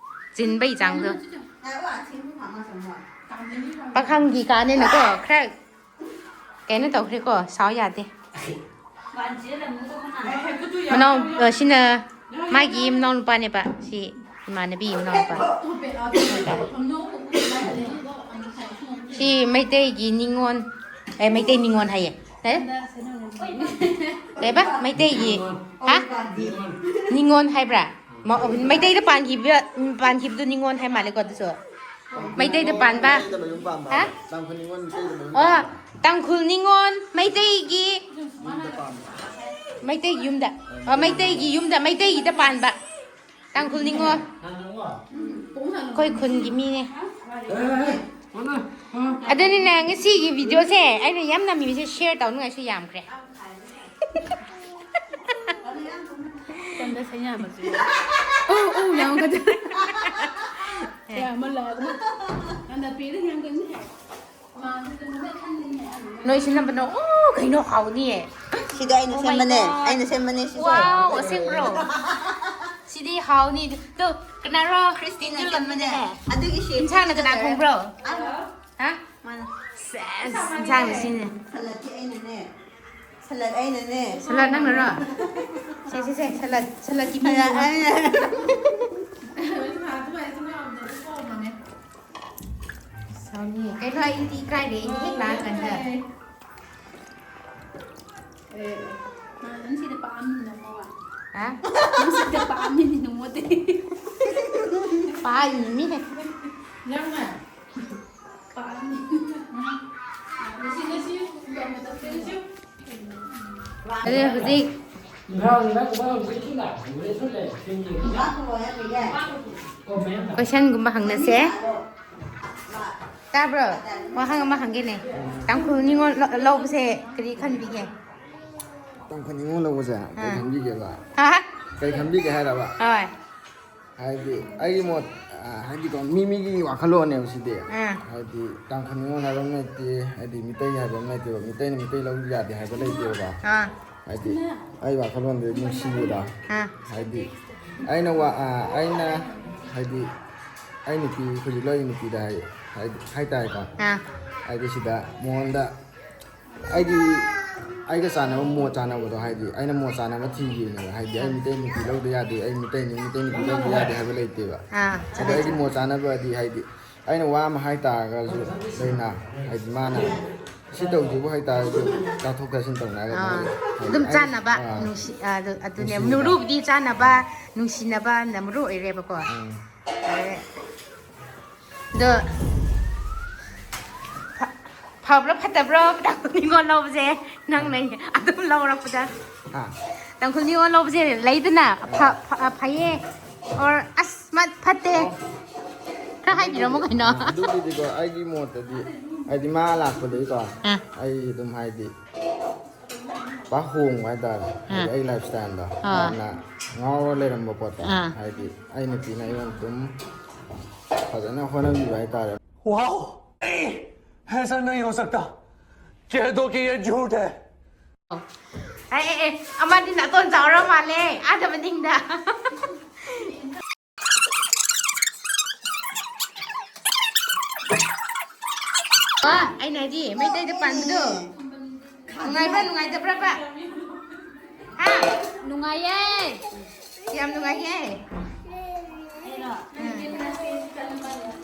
ꯆꯤꯟꯕꯩ ꯆꯥꯡꯗꯣ꯫ ꯄꯥꯈꯪꯒꯤ ꯀꯥꯅꯦꯅꯀꯣ, ꯈꯔ ꯀꯩꯅꯣ ꯇꯧꯈ꯭ꯔꯦꯀꯣ, ꯁꯥꯎ ꯌꯥꯗꯦ꯫ ꯃꯅꯥꯎ, ꯑ, ꯁꯤꯅ ꯃꯥꯒꯤ ꯃꯅꯥꯎ ꯅꯨꯄꯥꯅꯦꯕ, ꯁꯤ ꯏꯃꯥꯟꯅꯕꯤ ꯃꯅꯥꯎ ꯅꯨꯄꯥ꯫ ꯁꯤ ꯃꯩꯇꯩꯒꯤ ꯅꯤꯉꯣꯜ, ꯑꯦ, ꯃꯩꯇꯩ ꯅꯤꯉꯣꯜ ꯍꯥꯏꯌꯦ꯫ ꯑꯦ? ꯀꯩꯕ? ꯃꯩꯇꯩꯒꯤ, ꯍꯥ? ꯅꯤꯉꯣꯜ ꯍꯥꯏꯕ꯭ꯔꯥ? ꯃ-, ꯃꯩꯇꯩꯗ ꯄꯥꯟꯈꯤꯕ, ꯄꯥꯟꯈꯤꯕꯗꯨ ꯅꯤꯉꯣꯜ ꯍꯥꯏ ꯃꯥꯜꯂꯦꯀꯣ ꯑꯗꯨꯁꯨ꯫ ꯃꯩꯇꯩꯗ ꯄꯥꯟꯕ? ꯃꯩꯇꯩꯗ ꯃꯌꯨꯝ ꯄꯥꯟꯕ꯫ ꯍꯥ? ꯇꯥꯡꯈꯨꯜ ꯅꯤꯉꯣꯜ ꯃꯩꯇꯩꯗ ꯃꯌꯨꯝ ꯑꯣ, ꯄꯥꯟꯕ꯫ ꯇꯥꯡꯈꯨꯜ ꯅꯤꯉꯣꯜ ꯃꯩꯇꯩꯒꯤ, ꯌꯨꯝꯗ ꯄꯥꯟꯕ꯫ ꯃꯩꯇꯩꯒꯤ ꯌꯨꯝꯗ꯫ ꯑꯣ, ꯃꯩꯇꯩꯒꯤ ꯌꯨꯝꯗ, ꯃꯩꯇꯩꯒꯤꯗ ꯄꯥꯟꯕ꯫ ꯇꯥꯡꯈꯨꯜ ꯅꯤꯉꯣꯜ꯫ ꯑꯩꯈꯣꯏ ꯈꯨꯟꯒꯤ ꯃꯤꯅꯦ꯫ ꯑꯗꯨꯅꯤꯅ ꯉꯁꯤꯒꯤ videoꯁꯦ ꯑꯩꯅ ꯌꯥꯝ ꯅꯝꯃꯤꯕꯁꯦ share ꯇꯧꯅꯤꯡꯉꯥꯏꯁꯨ ꯌꯥꯝꯈ꯭ꯔꯦ꯫ ꯆꯟꯗ ꯁꯩꯅꯥꯕꯁꯨ꯫ ꯎ, ꯎ, ꯌꯥꯝꯒꯗ꯫ ꯌꯥꯝꯃꯜꯂꯛꯑꯕꯅꯤ꯫ ꯆꯟꯗ ꯄꯤꯔ ꯌꯥꯝꯒꯅꯤ꯫ ꯅꯣꯏ ꯁꯤ ꯅꯝꯕꯅ, ꯑꯣ, ꯀꯩꯅꯣ ꯍꯥꯎꯅꯤꯌꯦ꯫ ꯁꯤꯗꯤ ꯑꯩꯅ Oh my ꯁꯦꯝꯕꯅꯦ꯫ God꯫ ꯑꯩꯅ ꯁꯦꯝꯕꯅꯦ ꯁꯤꯁꯦ꯫ Wow, ꯑꯁꯦꯡꯕ꯭ꯔꯣ? ꯗꯤ ꯍꯥꯎꯅꯤ꯫ ꯑꯗꯨ ꯀꯅꯥꯔꯣ? ꯈ꯭ꯔꯤꯁꯇꯤꯅ ꯁꯤꯡꯖꯨ ꯁꯦꯝꯕꯅꯦ꯫ ꯂꯣꯟꯕꯅꯦ꯫ ꯑꯗꯨꯒꯤ ꯁꯦꯝ ꯏꯟꯁꯥꯡꯅ ꯀꯅꯥ ꯊꯣꯡꯕ꯭ꯔꯣ? ꯑ? ꯍꯥ? ꯃꯥꯅ꯫ ꯁꯦꯁ, ꯏꯟꯁꯥꯡꯅ ꯁꯤꯅꯦ꯫ ꯁꯂꯠꯇꯤ ꯑꯩꯅꯅꯦ꯫ ꯁꯂꯠ ꯑꯩꯅꯅꯦ꯫ ꯁꯂꯠ ꯅꯪꯅꯔꯣ? ꯁꯦ, ꯁꯦ, ꯁꯦ, ꯁꯂꯠ, ꯁꯂꯠꯀꯤ ꯃꯤ ꯁꯂꯠ ꯌꯦꯡꯉꯣ꯫ ꯑꯩꯅ꯫ ꯁꯥꯎꯅꯤ꯫ ꯀꯩꯅꯣ ꯑꯩꯗꯤ ꯏꯀꯥꯏꯔꯦ, ꯑꯩ ꯍꯦꯛ ꯂꯥꯛꯑꯀꯥꯟꯗ꯫ ꯑꯦ, ꯅꯪ ꯁꯤꯗ ꯄꯥꯛꯑꯝꯅꯤ ꯅꯣꯡꯃ꯫ ꯍꯥ? ꯅꯪ ꯁꯤꯗ ꯄꯥꯛꯑꯝꯅꯤ ꯅꯣꯡꯃꯗꯤ꯫ ꯄꯥꯛꯏꯅꯤ ꯃꯤ꯫ ꯅꯪꯅ? ꯄꯥꯛꯑꯝꯅꯤ꯫ ꯉꯁꯤ, ꯉꯁꯤ, ꯉꯁꯤ꯫ ꯑꯗꯨ ꯍꯧꯖꯤꯛ ꯀꯣꯏꯁꯟꯒꯨꯝꯕ ꯍꯪꯅꯁꯦ꯫ ꯇꯥꯕ꯭ꯔꯣ? ꯋꯥꯍꯪ ꯑꯃ ꯍꯪꯒꯦꯅꯦ꯫ ꯇꯥꯡꯈꯨꯜ ꯅꯤꯉꯣꯜ ꯂ-, ꯂꯧꯕꯁꯦ ꯀꯔꯤ ꯈꯟꯕꯤꯒꯦ? ꯇꯥꯡꯈꯨꯜ ꯅꯤꯉꯣꯜ ꯂꯧꯕꯁꯦ ꯀꯩ ꯑꯥ꯫ ꯈꯟꯕꯤꯒꯦꯕ? ꯍꯥ? ꯀꯩ ꯈꯟꯕꯤꯒꯦ ꯍꯥꯏꯔꯕ? ꯍꯣꯏ꯫ ꯍꯥꯏꯗꯤ ꯑꯩꯒꯤ ꯃꯣꯠ, ꯑ, ꯍꯥꯏꯗꯤꯀꯣ, ꯃꯤ ꯃꯤꯒꯤ ꯋꯥꯈꯜꯂꯣꯟꯅꯦꯕ ꯁꯤꯗꯤ꯫ ꯑꯥ꯫ ꯍꯥꯏꯗꯤ ꯇꯥꯡꯈꯨꯜ ꯅꯤꯉꯣꯜ ꯍꯥꯏꯕ ꯑꯃ ꯂꯩꯇꯦ, ꯍꯥꯏꯗꯤ ꯃꯤꯇꯩ ꯍꯥꯏꯕ ꯑꯃ ꯂꯩꯇꯦꯕ, ꯃꯤꯇꯩꯅ ꯃꯤꯇꯩ ꯂꯧ ꯌꯥꯗꯦ ꯍꯥꯏꯕ ꯂꯩꯇꯦꯕꯀꯣ꯫ ꯑꯥ꯫ ꯍꯥꯏꯗꯤ ꯑꯩ ꯋꯥꯈꯜꯂꯣꯟꯗꯗꯤ ꯅꯨꯡꯁꯤꯕꯗꯣ꯫ ꯑꯥ꯫ ꯍꯥꯏꯗꯤ ꯑꯩꯅ ꯋꯥ-, ꯑ, ꯑꯩꯅ ꯍꯥꯏꯗꯤ ꯑꯩ ꯅꯨꯄꯤ, ꯍꯧꯖꯤꯛ ꯂꯧꯔꯤꯕ ꯅꯨꯄꯤꯗ ꯍꯥꯏ-, ꯍꯥꯏ-, ꯍꯥꯏꯇꯥꯔꯦꯀꯣ꯫ ꯑꯥ꯫ ꯍꯥꯏꯗꯤ ꯁꯤꯗ ꯃꯉꯣꯟꯗ ꯑꯩꯒꯤ, ꯑꯩꯒ ꯆꯥꯟꯅꯕ, ꯃꯣꯠ ꯆꯥꯟꯅꯕꯗꯣ, ꯍꯥꯏꯗꯤ ꯑꯩꯅ ꯃꯣꯠ ꯆꯥꯟꯅꯕ ꯊꯤꯈꯤꯕꯅꯦꯕ꯫ ꯍꯥꯏꯗꯤ ꯑꯩ ꯃꯤꯇꯩ ꯅꯨꯄꯤ ꯂꯧꯗ ꯌꯥꯗꯦ, ꯑꯩ ꯃꯤꯇꯩꯅꯤ, ꯃꯤꯇꯩ ꯅꯨꯄꯤ ꯂꯧꯗ ꯌꯥꯗꯦ ꯍꯥꯏꯕ ꯂꯩꯇꯦꯕ꯫ ꯑꯥ, ꯑꯗꯣ ꯆꯨꯝꯃꯦ, ꯑꯩꯒꯤ ꯆꯨꯝꯃꯦ꯫ ꯃꯣꯠ ꯆꯥꯟꯅꯕꯗꯤ, ꯍꯥꯏꯗꯤ ꯑꯩꯅ ꯋꯥ ꯑꯃ ꯍꯥꯏ ꯇꯥꯔꯒꯁꯨ, ꯂꯩꯅ, ꯍꯥꯏꯗꯤ ꯃꯥꯅ ꯁꯤ ꯇꯧꯁꯤꯕꯨ ꯍꯥꯏ ꯇꯥꯔꯒꯁꯨ ꯇꯥꯊꯣꯛ ꯇꯥꯁꯤꯟ ꯇꯧꯅꯔꯒ ꯑꯥ, ꯑꯗꯨꯝ ꯍꯥꯏꯗꯤ ꯑꯗꯨꯝ ꯑꯩ, ꯆꯥꯟꯅꯕ, ꯑꯥ, ꯅꯨꯡꯁꯤ-, ꯑꯥ, ꯑꯗꯨ, ꯑꯗꯨꯅꯦ, ꯅꯨꯡꯁꯤꯕꯗꯣ꯫ ꯃꯔꯨꯗꯤ ꯆꯥꯟꯅꯕ, ꯅꯨꯡꯁꯤꯅꯕꯅ ꯃꯔꯨ ꯑꯣꯏꯔꯦꯕꯀꯣ꯫ ꯎꯝ꯫ ꯑꯗꯣ ꯐ-, ꯐꯕ꯭ꯔꯣ ꯐꯠꯇꯕ꯭ꯔꯣ ꯇꯥꯡꯈꯨꯜ ꯅꯤꯉꯣꯜ ꯂꯧꯕꯁꯦ? ꯅꯪꯅ ꯑꯗꯨꯝ ꯂꯧꯔꯛꯄꯗ꯫ ꯍꯥ? ꯇꯥꯡꯈꯨꯜ ꯅꯤꯉꯣꯜ ꯂꯧꯕꯁꯦ ꯂꯩꯗꯅ, ꯐ-, ꯐ-, ꯐꯩꯌꯦ, or ꯑꯁ, ꯃ-, ꯐꯠꯇꯦ꯫ ꯑꯣ꯫ ꯈꯔ ꯍꯥꯏꯕꯤꯔꯝꯃꯣ ꯀꯩꯅꯣ꯫ ꯑ, ꯑꯗꯨꯒꯤꯗꯤꯀꯣ, ꯑꯩꯒꯤ ꯃꯣꯠꯇꯗꯤ, ꯍꯥꯏꯗꯤ ꯃꯥ ꯂꯥꯛꯄꯗꯒꯤꯀꯣ, ꯑꯥ꯫ ꯑꯩ ꯑꯗꯨꯝ ꯍꯥꯏꯗꯤ ꯄꯥꯛ ꯍꯣꯡꯕ ꯍꯥꯏꯇꯥꯔꯦ꯫ ꯑꯥ꯫ ꯍꯥꯏꯗꯤ ꯑꯩ lifestyle ꯗꯣ ꯑꯥ꯫ ꯍꯥꯟꯅ ꯉꯥꯎꯔ ꯂꯩꯔꯝꯕ ꯄꯣꯠꯇꯣ꯫ ꯑꯥ꯫ ꯍꯥꯏꯗꯤ ꯑꯩ ꯅꯨꯄꯤꯅ ꯑꯩꯉꯣꯟꯗ ꯑꯗꯨꯝ ꯐꯖꯅ ꯍꯣꯠꯅꯕꯤꯕ ꯍꯥꯏꯇꯥꯔꯦ꯫ वाओ! नहीं, ऐसा नहीं हो सकता। कह दो कि ये झूठ है। ꯑꯦ, ꯑꯦ, ꯑꯦ, ꯑꯃꯗꯤ ꯅꯥꯇꯣꯟ ꯆꯥꯎꯔ ꯃꯥꯜꯂꯦ, ꯑꯥꯗ ꯃꯅꯤꯡꯗ꯫ ꯑꯩꯅ ꯍꯥꯏꯗꯤ ꯃꯩꯇꯩꯗ ꯄꯥꯟꯕꯗꯣ ꯅꯨꯡꯉꯥꯏꯕ꯭ꯔꯥ ꯅꯨꯡꯉꯥꯏꯇꯕ꯭ꯔꯥꯕ? ꯍꯥ? ꯅꯨꯡꯉꯥꯏꯌꯦ꯫ ꯌꯥꯝ ꯅꯨꯡꯉꯥꯏꯌꯦ꯫ ꯎꯝ꯫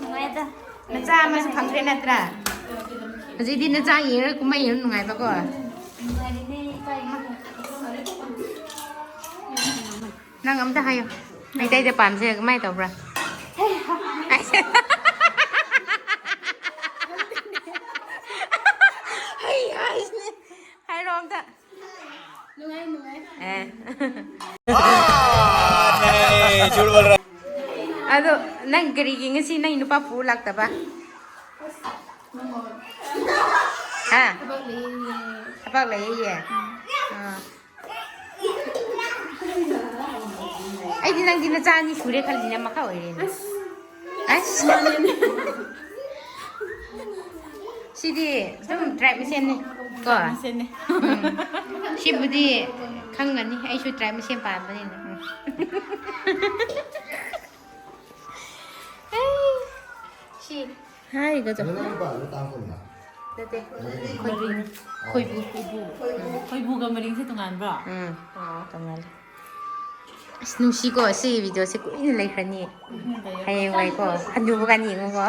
ꯅꯨꯡꯉꯥꯏꯗ꯫ ꯅꯆꯥ ꯑꯃꯁꯨ ꯐꯪꯈ꯭ꯔꯦ ꯅꯠꯇ꯭ꯔꯥ? ꯍꯧꯖꯤꯛꯇꯤ ꯅꯆꯥ ꯌꯦꯡꯉꯒ ꯀꯨꯝꯍꯩ ꯌꯦꯡꯕ ꯅꯨꯡꯉꯥꯏꯕꯀꯣ꯫ ꯅꯨꯡꯉꯥꯏꯔꯤꯅꯦ ꯏꯆꯥ ꯌꯦꯡꯉꯒ꯫ ꯅꯪ ꯑꯝꯇ ꯍꯥꯏꯌꯣ꯫ ꯃꯩꯇꯩꯗ ꯄꯥꯟꯕꯁꯦ ꯀꯃꯥꯏꯅ ꯇꯧꯕ꯭ꯔꯥ? ꯍꯩ ꯍꯥꯏꯁꯤꯅꯦ꯫ ꯍꯥꯏꯔꯣ ꯑꯝꯇ꯫ ꯅꯨꯡꯉꯥꯏ, ꯅꯨꯡꯉꯥꯏ꯫ ꯑꯦ꯫ नहीं, झूठ बोल रहा है। ꯑꯗꯣ ꯅꯪ ꯀꯔꯤꯒꯤ ꯉꯁꯤ ꯅꯪ ꯅꯨꯄꯥ ꯄꯨ ꯂꯥꯛꯇꯕ? ꯍꯥ? ꯊꯕꯛ ꯂꯩꯌꯦ꯫ ꯊꯕꯛ ꯂꯩꯌꯦ? ꯑꯥ꯫ ꯑꯩꯗꯤ ꯅꯪꯗꯤ ꯅꯆꯥ ꯑꯅꯤ ꯁꯨꯔꯦ ꯈꯜꯂꯤꯅꯦ, ꯑꯃꯈꯛ ꯑꯣꯏꯔꯦꯅꯦ꯫ ꯑꯁ꯫ ꯑꯁ꯫ ꯃꯥꯅꯦꯅꯦ꯫ ꯁꯤꯗꯤ ꯑꯗꯨꯝ tribe ꯃꯁꯦꯟꯅꯤ ꯀꯣ? Tribe ꯃꯁꯦꯟꯅꯤ꯫ ꯎꯝ꯫ ꯁꯤꯕꯨꯗꯤ ꯈꯪꯒꯅꯤ, ꯑꯩꯁꯨ tribe ꯃꯁꯦꯟ ꯄꯥꯟꯕꯅꯤꯅ꯫ ꯎꯝ꯫ ꯑꯩ, ꯁꯤ꯫ ꯍꯥꯏꯒꯗ꯭ꯔꯣ? ꯅꯪ ꯅꯨꯄꯥꯗꯨꯅ ꯇꯥꯡ ꯀꯨꯟꯗ? ꯅꯠꯇꯦ꯫ ꯈꯣꯏꯕꯨ꯫ ꯈꯣꯏꯕꯨ꯫ ꯈꯣꯏꯕꯨ꯫ ꯈꯣꯏꯕꯨꯒ ꯃꯔꯤꯡꯁꯦ ꯇꯣꯉꯥꯟꯕ꯭ꯔꯣ? ꯎꯝ꯫ ꯑꯣ꯫ ꯇꯣꯉꯥꯜꯂꯦ꯫ ꯑꯁ, ꯅꯨꯡꯁꯤꯀꯣ, ꯁꯤ video ꯁꯦ ꯀꯨꯏꯅ ꯂꯩꯈ꯭ꯔꯅꯤ꯫ ꯀꯨꯏꯅ ꯂꯩꯌꯦ꯫ ꯍꯌꯦꯡꯋꯥꯏꯀꯣ, ꯍꯅꯨꯕ ꯀꯥꯟ ꯌꯦꯡꯉꯨꯀꯣ꯫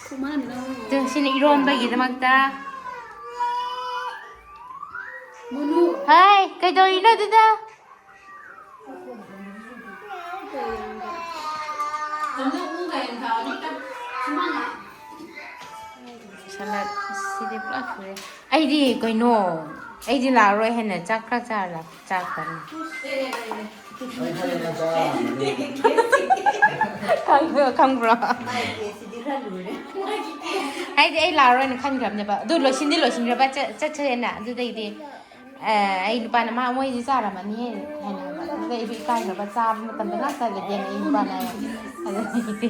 ꯈꯨꯃꯟ ꯂꯧ꯫ ꯑꯗꯨ ꯁꯤꯅ ꯏꯔꯣꯟꯕꯒꯤꯗꯃꯛꯇ꯫ ꯃꯨꯅꯨ꯫ ꯍꯥꯏ, ꯀꯩꯗꯧꯔꯤꯅꯣ ꯑꯗꯨꯗ? Salad ꯁꯤꯗꯤ ꯄꯨꯔꯥ ꯁꯨꯔꯦ꯫ ꯑꯩꯗꯤ ꯀꯩꯅꯣ, ꯑꯩꯗꯤ ꯂꯥꯛꯑꯔꯣꯏ ꯍꯥꯏꯅ ꯆꯥꯛ ꯈꯔ ꯆꯥꯔ ꯂꯥꯛ-, ꯆꯥꯈ꯭ꯔꯅꯤ꯫ ꯑꯩ ꯈꯜꯂꯦ ꯅꯪ ꯆꯥꯔꯝꯃꯅꯤ꯫ ꯈꯪꯕ꯭ꯔꯣ, ꯈꯪꯕ꯭ꯔꯣ? ꯃꯥꯒꯤ case ꯁꯤꯗꯤ ꯈꯔ ꯂꯨꯔꯦ꯫ ꯍꯥꯏꯗꯤ ꯑꯩ ꯂꯥꯛꯑꯔꯣꯏꯅ ꯈꯟꯈ꯭ꯔꯕꯅꯦꯕ꯫ ꯑꯗꯨ ꯂꯣꯏꯁꯤꯟꯗꯤ ꯂꯣꯏꯁꯤꯟꯈ꯭ꯔꯕ ꯆꯠ-, ꯆꯠꯁꯦꯅ꯫ ꯑꯗꯨꯗꯩꯗꯤ ꯑ, ꯑꯩ ꯅꯨꯄꯥꯅ, "ꯃꯥ ꯃꯣꯏꯗꯤ ꯆꯥꯔꯝꯃꯅꯤꯍꯦ" ꯍꯥꯏꯅ ꯍꯥꯏꯕ꯫ ꯑꯗꯨꯗ ꯑꯩꯁꯨ ꯏꯀꯥꯏꯈ꯭ꯔꯕ, ꯆꯥꯕ ꯃꯇꯝꯗ ꯉꯥꯛ ꯆꯠꯂꯒꯦꯅ ꯑꯩ ꯅꯨꯄꯥꯅ ꯍꯥꯏꯕ꯫ ꯑꯗꯨꯗꯒꯤꯗꯤ,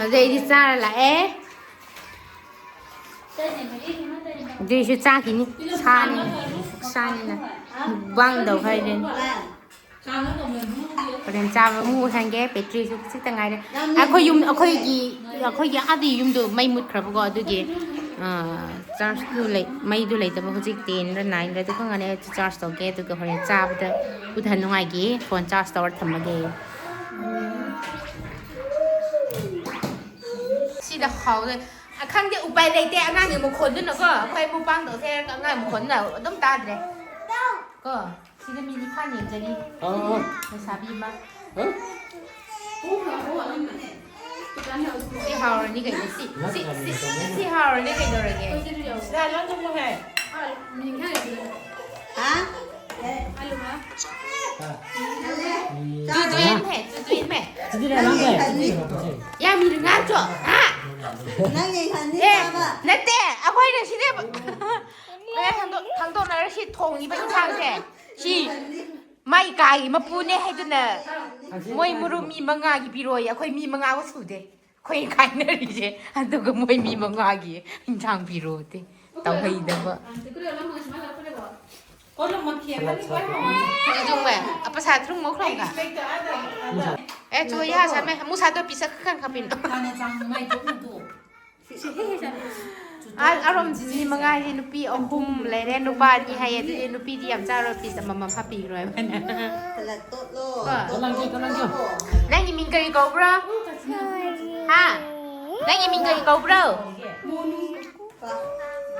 ꯑꯗꯨꯗꯩꯗꯤ ꯆꯥꯔ ꯂꯥꯛꯑꯦ꯫ ꯑꯗꯨꯏꯁꯨ ꯆꯥꯈꯤꯅꯤ, ꯁꯥꯅꯤꯅ, ꯁꯥꯅꯤꯅ꯫ Mukbang ꯇꯧꯈꯥꯏꯗꯣꯏꯅꯤ꯫ ꯍꯣꯔꯦꯟ ꯆꯥꯕ ꯑꯃꯨꯛ ꯎꯍꯟꯒꯦ꯫ ꯕꯦꯇ꯭ꯔꯤꯁꯨ ꯈꯤꯇ ꯉꯥꯏꯔꯦ꯫ ꯑꯩꯈꯣꯏ ꯌꯨꯝ, ꯑꯩꯈꯣꯏꯒꯤ, ꯑꯩꯈꯣꯏꯒꯤ ꯑꯥꯗꯤ ꯌꯨꯝꯗꯣ ꯃꯩ ꯃꯨꯠꯈ꯭ꯔꯕꯀꯣ, ꯑꯗꯨꯒꯤ ꯆꯥꯔꯖꯇꯨ ꯂꯩ, ꯃꯩꯗꯨ ꯂꯩꯇꯕ꯫ ꯍꯧꯖꯤꯛ ꯇꯦꯟꯗ ꯅꯥꯏꯟꯗ ꯑꯗꯨ ꯈꯪꯒꯅꯤ꯫ ꯆꯥꯔꯖ ꯇꯧꯒꯦ, ꯑꯗꯨꯒ ꯍꯣꯔꯦꯟ ꯆꯥꯕꯗ ꯎꯠꯍꯟꯅꯉꯥꯏꯒꯤ ꯐꯣꯟ ꯆꯥꯔꯖ ꯇꯧꯔ ꯊꯝꯃꯒꯦ꯫ ꯁꯤꯗ ꯍꯥꯎꯗꯣꯏ꯫ ꯑ, ꯈꯪꯗꯦ, ꯎꯄꯥꯏ ꯂꯩꯇꯦ꯫ ꯑꯉꯥꯡꯒꯤ ꯃꯈꯣꯟꯗꯨꯅꯀꯣ, ꯑꯩꯈꯣꯏ ꯃꯄꯥꯡꯗꯧꯁꯦ ꯍꯥꯏꯔꯒ ꯑꯉꯥꯡ ꯃꯈꯣꯟꯗꯨꯅ ꯑꯗꯨꯝ ꯇꯥꯗ꯭ꯔꯦ꯫ ꯀꯣ, ꯁꯤꯗ ꯃꯤ ꯅꯤꯄꯥꯟ ꯌꯦꯡꯖꯔꯤ꯫ ꯑꯥ, ꯑꯥ꯫ ꯂꯩꯁꯥꯕꯤ ꯑꯃ꯫ ꯍꯥ? ꯁꯤ ꯍꯥꯎꯔꯅꯤ ꯀꯩꯅꯣ, ꯁꯤ, ꯁꯤ, ꯁꯤ, ꯁꯤ ꯍꯥꯎꯔꯅꯤ ꯀꯩꯗꯧꯔꯒꯦ? ꯍꯥ? ꯇꯨꯗꯨꯏꯟ ꯃꯦ, ꯇꯨꯗꯨꯏꯟ ꯃꯦ꯫ ꯌꯥ ꯃꯤꯔ ꯉꯥꯛꯆꯣ꯫ ꯍꯥ? ꯅꯪ ꯌꯦꯡꯍꯟꯅꯤ ꯑꯦ, ꯆꯥꯕ꯫ ꯅꯠꯇꯦ, ꯑꯩꯈꯣꯏꯅ ꯁꯤꯗ ꯍꯣꯔꯦꯟ ꯊꯥꯡꯗꯣꯛ-, ꯊꯥꯡꯗꯣꯛꯅꯔ ꯁꯤ ꯊꯣꯡꯉꯤꯕ ꯏꯟꯁꯥꯡꯁꯦ꯫ ꯁꯤ ꯃꯥꯏ ꯀꯥꯒꯤ ꯃꯄꯨꯅꯦ ꯍꯥꯏꯗꯨꯅ ꯃꯣꯏ ꯃꯔꯨꯞ ꯃꯤ ꯃꯉꯥꯒꯤ ꯄꯤꯔꯣꯏ, ꯑꯩꯈꯣꯏ ꯃꯤ ꯃꯉꯥꯕꯨ ꯁꯨꯗꯦ꯫ ꯑꯩꯈꯣꯏ ꯈꯥꯏꯅꯔꯤꯁꯦ, ꯑꯗꯨꯒ ꯃꯣꯏ ꯃꯤ ꯃꯉꯥꯒꯤ ꯏꯟꯁꯥꯡ ꯄꯤꯔꯣꯗꯦ꯫ ꯇꯧꯍꯩꯗꯕ꯫ ꯑꯗꯨꯒ ꯑꯄ ꯁꯥ ꯊ꯭ꯔꯨꯡ ꯃꯧ ꯈ꯭ꯔꯣꯡꯒ꯫ ꯑꯦ, ꯆꯣ ꯌꯥ ꯁꯥꯃꯦ, ꯃꯨ ꯁꯥ ꯇꯣ ꯄꯤꯁꯛ ꯈꯟ ꯈꯄꯤꯟ꯫ ꯑ-, ꯑꯔꯣꯝꯁꯤ ꯃꯤ ꯃꯉꯥꯁꯤ ꯅꯨꯄꯤ ꯑꯍꯨꯝ ꯂꯩꯔꯦ, ꯅꯨꯄꯥ ꯑꯅꯤ ꯍꯥꯏꯌꯦ꯫ ꯑꯗꯨꯗꯤ ꯅꯨꯄꯤꯗꯤ ꯌꯥꯝ ꯆꯥꯔꯣꯏ, ꯄꯤꯁ ꯑꯃꯃꯝ ꯍꯥꯞꯄꯤꯈ꯭ꯔꯣ ꯍꯥꯏꯕꯅ꯫ ꯁꯂꯥꯗ ꯇꯣꯠꯂꯣ꯫ ꯀꯣ? ꯇꯣꯠꯂꯣ, ꯇꯣꯠꯂꯣ꯫ ꯅꯪꯒꯤ ꯃꯤꯡ ꯀꯔꯤ ꯀꯧꯕ꯭ꯔꯣ? ꯍꯥ? ꯅꯪꯒꯤ ꯃꯤꯡ ꯀꯔꯤ ꯀꯧꯕ꯭ꯔꯣ?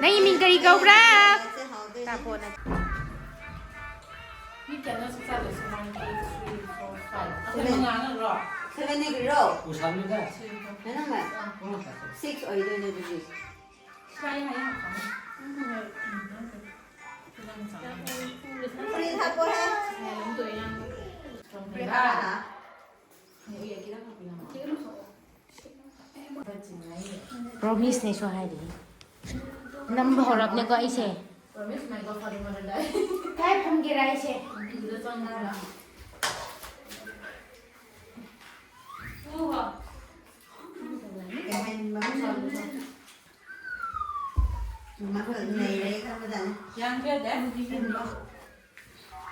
ꯅꯪꯒꯤ ꯃꯤꯡ ꯀꯔꯤ ꯀꯧꯕ꯭ꯔꯥ? ꯁꯂꯥꯗꯁꯦ ꯍꯥꯎꯗꯣꯏꯅꯦ꯫ ꯆꯥꯄꯣꯠꯅ꯫ ꯃꯤ ꯀꯌꯥꯅꯣ ꯆꯥꯛ ꯆꯥꯗꯣꯏꯁꯦ? One, two, three, four, five. ꯑꯩꯈꯣꯏ seven꯫ ꯃꯉꯥ ꯅꯠꯇ꯭ꯔꯣ? Seven ꯅꯦ ꯀꯔꯤꯔꯣ? ꯎꯁꯥꯕꯤꯗ꯫ Three, four, five꯫ ꯅꯪꯅ ꯑꯥ꯫ Six ꯑꯣꯏꯗꯣꯏꯅꯦ ꯑꯗꯨꯗꯤ꯫ ꯁꯥꯏ ꯍꯥꯏ ꯌꯥꯝ ꯈꯪꯉꯦ꯫ ꯎꯝ, ꯍꯣꯏ꯫ ꯎꯝ, ꯅꯪ ꯀꯩ-, ꯐꯖꯅ ꯆꯥꯔꯦ꯫ ꯐꯨꯔꯤꯠ ꯍꯥꯞꯄꯣꯍꯦ꯫ ꯌꯥꯝ ꯇꯣꯏ ꯌꯥꯝ ꯐꯨꯔꯤꯠ ꯍꯥꯞꯄꯣ꯫ ꯅꯦ, ꯎꯏꯌꯦ, ꯈꯤꯇꯪ ꯍꯥꯞꯄꯤꯌꯣ꯫ ꯄ꯭ꯔꯣꯃꯤꯁꯅꯦꯁꯨ ꯍꯥꯏꯔꯤ꯫ ꯅꯝꯕ ꯍꯧꯔꯕꯅꯦꯀꯣ ꯑꯩꯁꯦ꯫ Promise, my godfather mother die꯫ ꯀꯥꯏ ꯐꯝꯒꯦꯔꯥ ꯑꯩꯁꯦ? ꯕꯤꯗ ꯆꯪꯉꯒ꯫ ꯎꯍꯣ꯫ ꯀꯩ ꯍꯥꯏꯅꯤ? ꯃꯥ ꯅꯩꯔꯦ ꯈꯪꯕꯖꯥꯠꯅꯤ꯫ ꯌꯥꯝ ꯐꯦꯠ ꯑꯦ?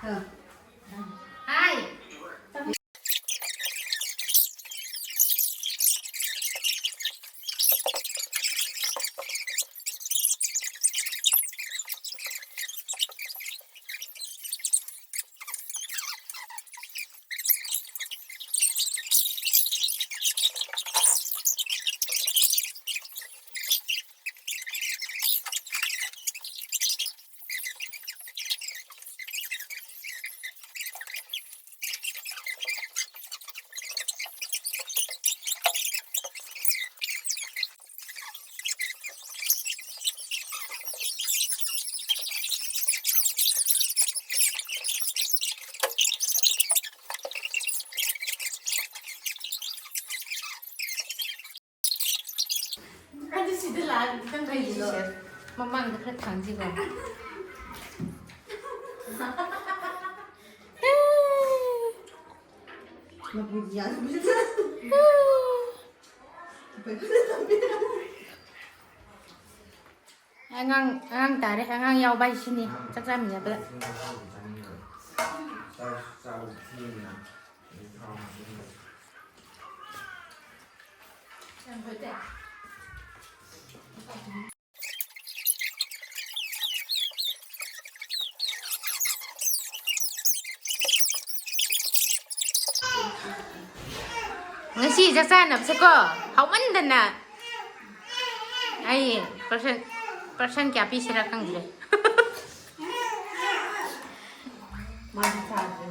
ꯑ꯫ ꯍꯥꯏ꯫ ꯁꯤꯗ ꯂꯥꯛꯑꯒ ꯈꯤꯇꯪ ꯀꯩꯒꯤꯅꯣ? ꯃꯃꯥꯡꯗ ꯈꯔ ꯊꯥꯡꯁꯤꯀꯣ꯫ ꯃꯄꯨꯗꯤ ꯌꯥꯗꯕꯅꯤꯅ꯫ ꯑꯉꯥꯡ, ꯑꯉꯥꯡ ꯇꯥꯔꯦ, ꯑꯉꯥꯡ ꯌꯥꯎꯕ ꯍꯥꯏꯁꯤꯅꯤ ꯆꯥꯛ ꯆꯥꯃꯤꯟꯅꯕꯗ꯫ ꯉꯁꯤ ꯆꯥꯛ ꯆꯥꯅꯕꯁꯦꯀꯣ, ꯍꯥꯎꯃꯟꯗꯅ ꯑꯩ ꯄꯔꯁꯦꯟ, ꯄꯔꯁꯦꯟ ꯀꯌꯥ ꯄꯤꯁꯤꯔꯥ ꯈꯪꯗ꯭ꯔꯦ꯫ ꯃꯥꯗꯤ ꯆꯥꯗ꯭ꯔꯦ꯫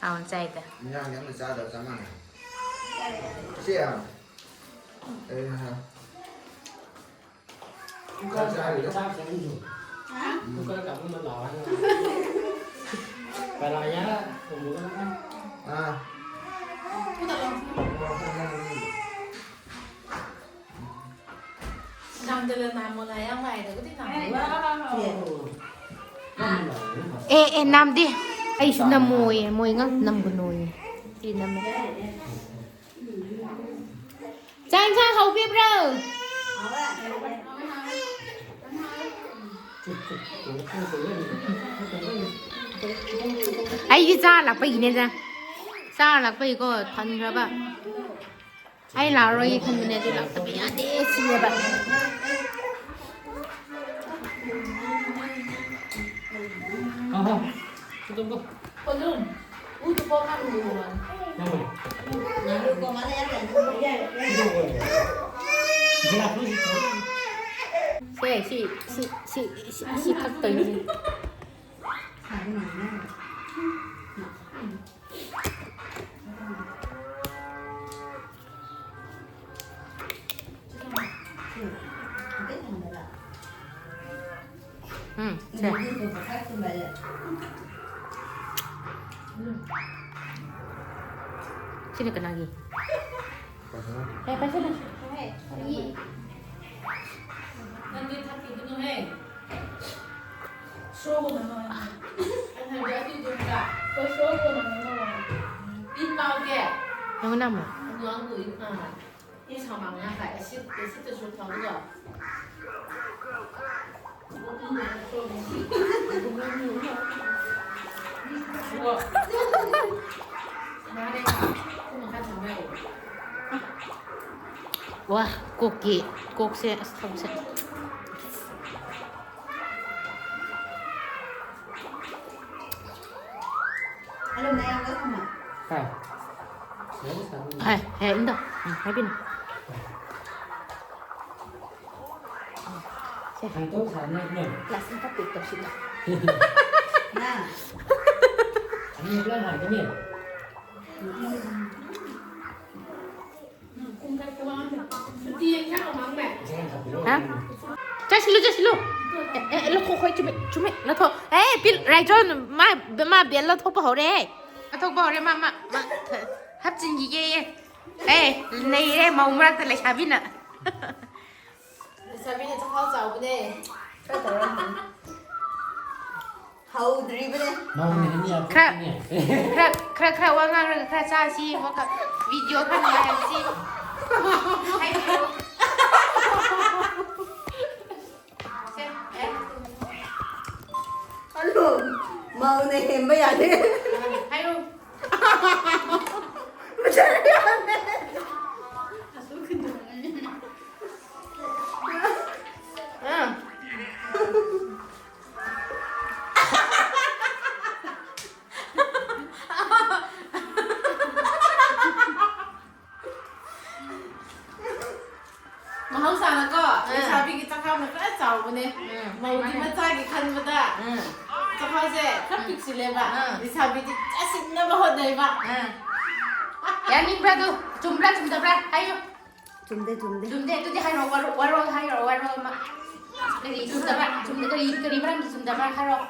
ꯍꯥꯎꯅ ꯆꯥꯏꯗ꯫ ꯏꯟꯖꯥꯡꯗꯤ ꯑꯝꯇ ꯆꯥꯗꯕ ꯆꯞ ꯃꯥꯟꯅꯩ꯫ ꯏꯆꯦ, ꯑꯩ ꯍꯥ꯫ ꯆꯥꯛ ꯆꯥꯔꯤꯔꯣ? ꯆꯥꯛ ꯆꯥꯔꯤꯔꯣ? ꯍꯥ? ꯀꯨꯀꯔ ꯀꯥꯞꯄꯝꯕ ꯂꯥꯛꯑꯣ ꯍꯥꯏꯅ꯫ ꯄꯂꯥ ꯌꯥ ꯊꯣꯡꯕꯒ꯫ ꯑꯥ꯫ ꯐꯨꯗꯠꯂꯣ꯫ ꯅꯝꯗꯅ ꯅꯝꯃꯣ ꯅꯌꯥꯝ ꯍꯥꯏꯔꯒꯗꯤ ꯅꯝꯃꯣ꯫ ꯑꯦ, ꯑꯦ, ꯅꯝꯗꯦ꯫ ꯑꯩꯁꯨ ꯅꯝꯃꯣꯌꯦ, ꯃꯣꯏ ꯉꯥꯛ ꯅꯝꯒꯅꯣꯌꯦ꯫ ꯁꯤ ꯅꯝꯃꯦ꯫ ꯆꯥꯛ ꯏꯟꯁꯥꯡ ꯍꯧꯕꯤꯕ꯭ꯔꯣ? ꯑꯩꯒꯤ ꯆꯥ ꯂꯥꯛꯄꯒꯤꯅꯦꯗ꯫ ꯆꯥ ꯂꯥꯛꯄꯒꯤꯀꯣ, ꯊꯟꯈ꯭ꯔꯕ꯫ ꯑꯩ ꯂꯥꯛꯑꯔꯣꯏꯒꯦ ꯈꯟꯕꯅꯦ, ꯑꯗꯨ ꯂꯥꯛꯇꯕ ꯌꯥꯗꯦ ꯁꯤꯅꯦꯕ꯫ ꯁꯦ, ꯁꯤ, ꯁꯤ, ꯁꯤ, ꯁꯤ, ꯁꯤ ꯊꯛꯇꯣꯏꯅꯤ꯫ ꯎꯝ, ꯁꯦ꯫ ꯁꯤꯅ ꯀꯅꯥꯒꯤ? ꯀꯩ ꯄꯥꯏꯁꯤꯜꯂꯨ? ꯍꯦ, ꯃꯤ꯫ ꯅꯪꯗꯤ ꯊꯛꯈꯤꯒꯅꯨꯍꯦ꯫ ꯁꯣꯒꯨꯝꯕ ꯅꯣꯏ꯫ ꯑꯩꯅ ꯍꯥꯏꯕꯗꯤ ꯑꯗꯨꯏꯗꯨꯝꯕ꯫ ꯍꯣꯏ, ꯁꯣꯒꯨꯝꯕ ꯅꯣꯏ꯫ ꯏ ꯄꯥꯎꯒꯦ꯫ ꯌꯦꯡꯉꯨ ꯅꯝꯃꯣ꯫ ꯑꯗꯨ ꯑꯪꯒꯨ ꯏ-, ꯑꯥ꯫ ꯏ ꯁꯥꯃꯥꯡꯅ ꯉꯁꯥꯏ ꯑꯦꯁꯤꯠ, ꯑꯦꯁꯤꯠꯇꯁꯨ ꯐꯕꯗꯣ꯫ ꯋꯥ, ꯀꯣꯛꯀꯤ, ꯀꯣꯛꯁꯦ ꯑꯁ ꯊꯕꯛꯁꯦ꯫ ꯍꯥꯏ, ꯍꯥꯏ, ꯏꯟꯗꯣ꯫ ꯎꯝ, ꯍꯥꯏꯕꯤꯅꯨ꯫ ꯁꯦ꯫ ꯂꯥꯁ ꯑꯝꯇ ꯄꯦꯛ ꯇꯧꯁꯤꯜꯂꯣ꯫ ꯅꯪ꯫ ꯍꯥ? ꯆꯠꯁꯤꯜꯂꯨ, ꯆꯠꯁꯤꯜꯂꯨ꯫ ꯑꯦ, ꯑꯦ, ꯂꯧꯊꯣꯛꯈꯣ, ꯆꯨꯝꯃꯦ, ꯆꯨꯝꯃꯦ, ꯂꯧꯊꯣꯛ-, ꯑꯦ, ꯄꯤꯜ-, ꯔꯥꯏꯆꯧ, ꯃꯥ, ꯃꯥ ꯕꯦꯜ ꯂꯧꯊꯣꯛꯄ ꯍꯧꯔꯦ꯫ ꯂꯧꯊꯣꯛꯄ ꯍꯧꯔꯦ, ꯃꯥ, ꯃꯥ, ꯃꯥ, ꯍꯥꯞꯆꯤꯟꯈꯤꯒꯦꯌꯦ꯫ ꯑꯦ, ꯅꯩꯔꯦ, ꯃꯧ ꯃꯔꯛꯇ ꯂꯩꯁꯥꯕꯤꯅ꯫ ꯂꯩꯁꯥꯕꯤꯅ ꯆꯈꯥꯎ ꯆꯥꯎꯕꯅꯦ꯫ ꯈꯔ ꯇꯧꯔ ꯍꯪꯉꯨ꯫ ꯍꯧꯗ꯭ꯔꯤꯕꯅꯦ꯫ ꯃꯧꯅ ꯍꯦꯟꯅ ꯌꯥꯝ ꯈꯔ, ꯄꯣꯛꯄꯅꯦ꯫ ꯈꯔ, ꯈꯔ, ꯈꯔ ꯋꯥ ꯉꯥꯡꯔꯒ ꯈꯔ ꯆꯥꯁꯤ, ꯋꯥꯀ-, ꯚꯤꯗꯤꯑꯣ ꯈꯔ ꯅꯨꯡꯉꯥꯏꯍꯟꯁꯤ꯫ ꯍꯥꯏꯕꯤꯌꯨ꯫ ꯁꯦ, ꯑꯦ꯫ ꯈꯜꯂꯣ, ꯃꯧꯅ ꯍꯦꯟꯕ ꯌꯥꯗꯦ꯫ ꯍꯥꯏꯌꯨ꯫ ꯃꯆꯥ ꯌꯥꯗꯦ꯫ ꯑꯥ꯫ ꯃꯍꯧꯁꯥꯅꯀꯣ, ꯑꯥ꯫ ꯂꯩꯁꯥꯕꯤꯒꯤ ꯆꯈꯥꯎꯅ ꯈꯔ ꯆꯥꯎꯕꯅꯦ꯫ ꯎꯝ, ꯃꯧꯒꯤ ꯃꯥꯅꯦ꯫ ꯃꯆꯥꯒꯤ ꯈꯟꯕꯗ ꯎꯝ꯫ ꯆꯈꯥꯎꯁꯦ ꯈꯔ ꯎꯝ꯫ ꯄꯤꯛꯁꯤꯜꯂꯦꯕ꯫ ꯑꯥ꯫ ꯂꯩꯁꯥꯕꯤꯗꯤ ꯆꯥꯁꯤꯟꯅꯕ ꯍꯣꯠꯅꯩꯕ꯫ ꯑꯥ꯫ ꯌꯥꯅꯤꯡꯕ꯭ꯔꯥ ꯑꯗꯨ? ꯆꯨꯝꯕ꯭ꯔꯥ ꯆꯨꯝꯗꯕ꯭ꯔꯥ? ꯍꯥꯏꯌꯨ꯫ ꯆꯨꯝꯗꯦ, ꯆꯨꯝꯗꯦ꯫ ꯆꯨꯝꯗꯦ꯫ ꯑꯗꯨꯗꯤ ꯍꯥꯏꯔꯛꯑꯣ, ꯋꯥꯔꯣꯜ, ꯋꯥꯔꯣꯜ ꯍꯥꯏꯔꯛꯑꯣ, ꯋꯥꯔꯣꯜ ꯑꯃ꯫ ꯀꯔꯤ ꯆꯨꯝꯗꯕ? ꯆꯨꯝꯗ-, ꯀꯔꯤ, ꯀꯔꯤ ꯃꯔꯝꯒꯤ ꯆꯨꯝꯗꯕ? ꯍꯥꯏꯔꯛꯑꯣ꯫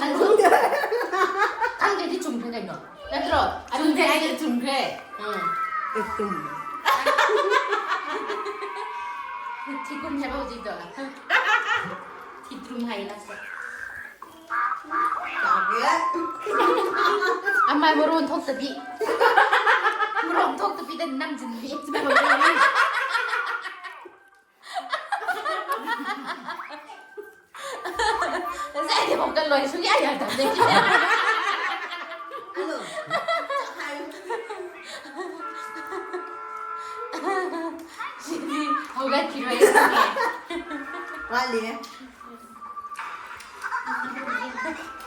ꯅꯪꯁꯨ ꯈꯪꯗ꯭ꯔꯗꯤ ꯆꯨꯝꯈ꯭ꯔꯦ ꯀꯩꯅꯣ꯫ ꯅꯠꯇ꯭ꯔꯣ? ꯆꯨꯝꯗꯦ ꯍꯥꯏꯗꯤ ꯆꯨꯝꯈ꯭ꯔꯦ꯫ ꯎꯝ꯫ ꯊꯤꯒꯨꯝ ꯍꯥꯏꯕ ꯍꯧꯖꯤꯛꯇꯣ꯫ ꯊꯤꯗ꯭ꯔꯨꯝ ꯍꯥꯏꯌꯦ ꯂꯥꯁꯇ꯫ ꯑꯃ ꯃꯔꯣꯟ ꯊꯣꯛꯇꯕꯤ꯫ ꯃꯔꯣꯟ ꯊꯣꯛꯇꯕꯤꯗ ꯅꯝꯖꯤꯟꯕꯤ꯫ ꯉꯁꯥꯏꯗꯤ ꯍꯧꯒꯠꯂꯣꯏ ꯁꯨꯡꯌꯥ ꯌꯥꯗꯕꯅꯦ꯫ ꯑꯗꯣ, ꯆꯥꯛ ꯍꯥꯏꯌꯨ꯫ ꯁꯤꯗꯤ ꯍꯧꯒꯠꯈꯤꯔꯣꯏ꯫ ꯋꯥꯠꯂꯤꯌꯦ꯫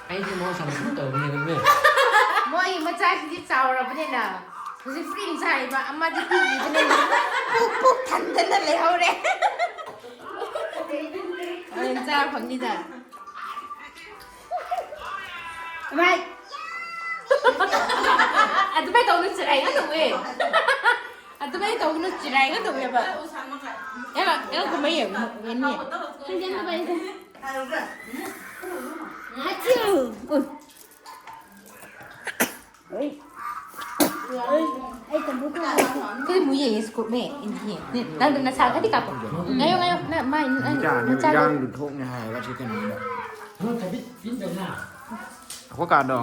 ꯑꯩꯗꯤ ꯃꯍꯧꯁꯥꯅ ꯁꯨꯝ ꯇꯧꯕꯅꯦꯕ꯫ ꯃꯣꯏ ꯃꯆꯥꯁꯤꯗꯤ ꯆꯥꯎꯔꯕꯅꯤꯅ ꯍꯧꯖꯤꯛ ꯐ꯭ꯔꯤ ꯆꯥꯏꯕ ꯑꯃꯗꯤ ꯄꯤꯈꯤꯕꯅꯤꯅ ꯄꯨꯛ ꯄꯨꯛ ꯊꯟꯗꯅ ꯂꯩꯍꯧꯔꯦ꯫ ꯍꯣꯔꯦꯟ ꯆꯥ ꯐꯪꯅꯤꯗ꯫ ꯚꯥꯏ꯫ ꯑꯗꯨꯃꯥꯏ ꯇꯧꯅꯨ, ꯆꯤꯔꯥꯏꯒ ꯇꯧꯋꯦ꯫ ꯑꯗꯨꯃꯥꯏ ꯇꯧꯒꯅꯨ, ꯆꯤꯔꯥꯏꯒ ꯇꯧꯋꯦꯕ꯫ ꯑꯦ, ꯑꯦ, ꯀꯨꯝꯍꯩ ꯌꯦꯡꯉꯨ, ꯌꯦꯡꯅꯤ꯫ ꯍꯥꯏꯔꯨꯕ꯭ꯔꯥ? ꯍꯥꯆꯨ! ꯎ꯫ ꯑꯩ ꯇꯝꯕ ꯀꯥꯎꯔꯦ꯫ ꯀꯔꯤ ꯃꯨꯌꯦ ꯁ꯭ꯀꯨꯞꯅꯦ ꯏꯟꯗꯤꯌꯦ꯫ ꯅꯪ ꯅꯁꯥ ꯈꯗꯤ ꯀꯥꯞꯄꯣ꯫ ꯉꯥꯏꯌꯣ, ꯉꯥꯏꯌꯣ꯫ ꯅꯪ ꯃꯥꯏ, ꯅꯪ ꯏꯔꯥꯡ, ꯃꯆꯥꯗꯣ꯫ ꯏꯔꯥꯡꯗꯨ ꯊꯣꯛꯅꯤ ꯍꯥꯏꯌꯦꯕ ꯁꯤ ꯀꯩꯅꯣꯗ꯫ ꯑꯩꯈꯣꯏ ꯀꯥꯗꯣ꯫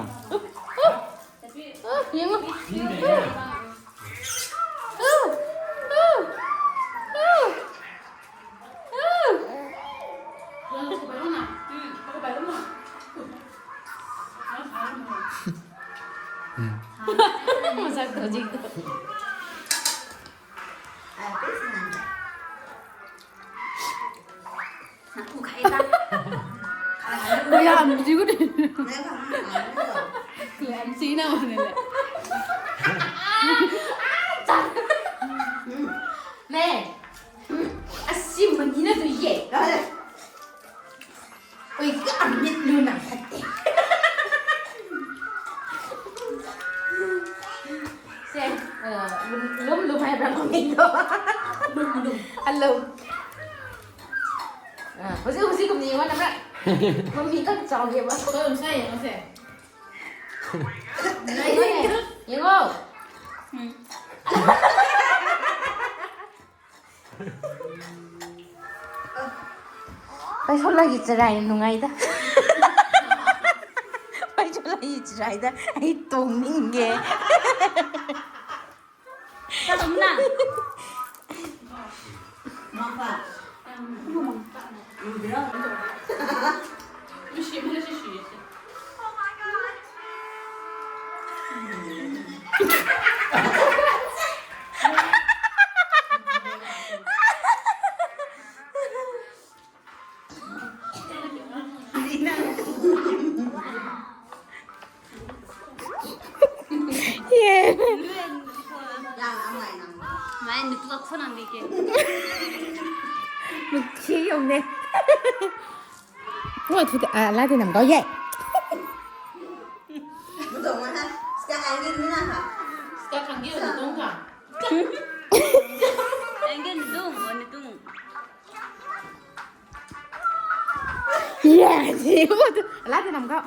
ꯎ, ꯌꯦꯡꯉꯣ꯫ ꯎ, ꯎ, ꯎ꯫ ꯃꯁꯛꯇꯣ ꯍꯧꯖꯤꯛꯇꯣ꯫ ꯌꯥꯝꯗ꯭ꯔꯤꯕꯅꯦ꯫ ꯌꯥꯝ ꯊꯤꯅ ꯃꯥꯟꯅꯩ꯫ ꯃꯦ꯫ ꯑꯁꯤ ꯃꯅꯤꯅ ꯇꯨ ꯌꯦ꯫ ꯌꯥꯔꯦ꯫ ꯑꯣꯏ, ꯀ ꯃꯤꯠ ꯂꯨ ꯅꯥꯈꯠꯇꯦ꯫ ꯁꯦ, ꯑ, ꯂꯨꯝ, ꯂꯨꯝ, ꯂꯨꯝ ꯍꯥꯏꯕ꯭ꯔꯥ ꯃꯃꯤꯡꯗꯣ? ꯂꯨꯝ, ꯂꯨꯝ꯫ ꯑꯂꯨꯝ꯫ ꯑ, ꯍꯧꯖꯤꯛ, ꯍꯧꯖꯤꯛ ꯀꯨꯝꯅ ꯌꯦꯡꯉꯣ ꯅꯪ꯫ ꯃꯃꯤ ꯈꯔ ꯆꯥꯎꯒꯦꯕ꯫ ꯍꯣꯏ, ꯁꯦ ꯌꯦꯡꯉꯣꯁꯦ꯫ ꯌꯦꯡꯉꯣꯅꯦ, ꯌꯦꯡꯉꯣ꯫ ꯎꯝ꯫ ꯄꯩꯁꯣꯜꯂꯒꯤ ꯆꯔꯥꯏꯅ ꯅꯨꯡꯉꯥꯏꯗ꯫ ꯄꯩꯁꯣꯜꯂꯒꯤ ꯆꯔꯥꯏꯗ ꯑꯩ ꯇꯣꯡꯅꯤꯡꯉꯦ꯫ ꯆꯠꯂꯣ ꯅꯪ꯫ ꯃꯥꯏ ꯅꯨꯄꯥ ꯈꯣꯟ ꯑꯃ ꯂꯩꯒꯦ꯫ ꯅꯨꯡꯁꯤ ꯌꯧꯅꯦ꯫ ꯍꯣꯏ, ꯑꯗꯨꯗꯤ, ꯑ, ꯂꯥꯗꯦ ꯅꯝꯒꯥꯎ ꯌꯥꯏ꯫ ꯌꯥꯏ, ꯂꯥꯗꯦ ꯅꯝꯒꯥꯎ꯫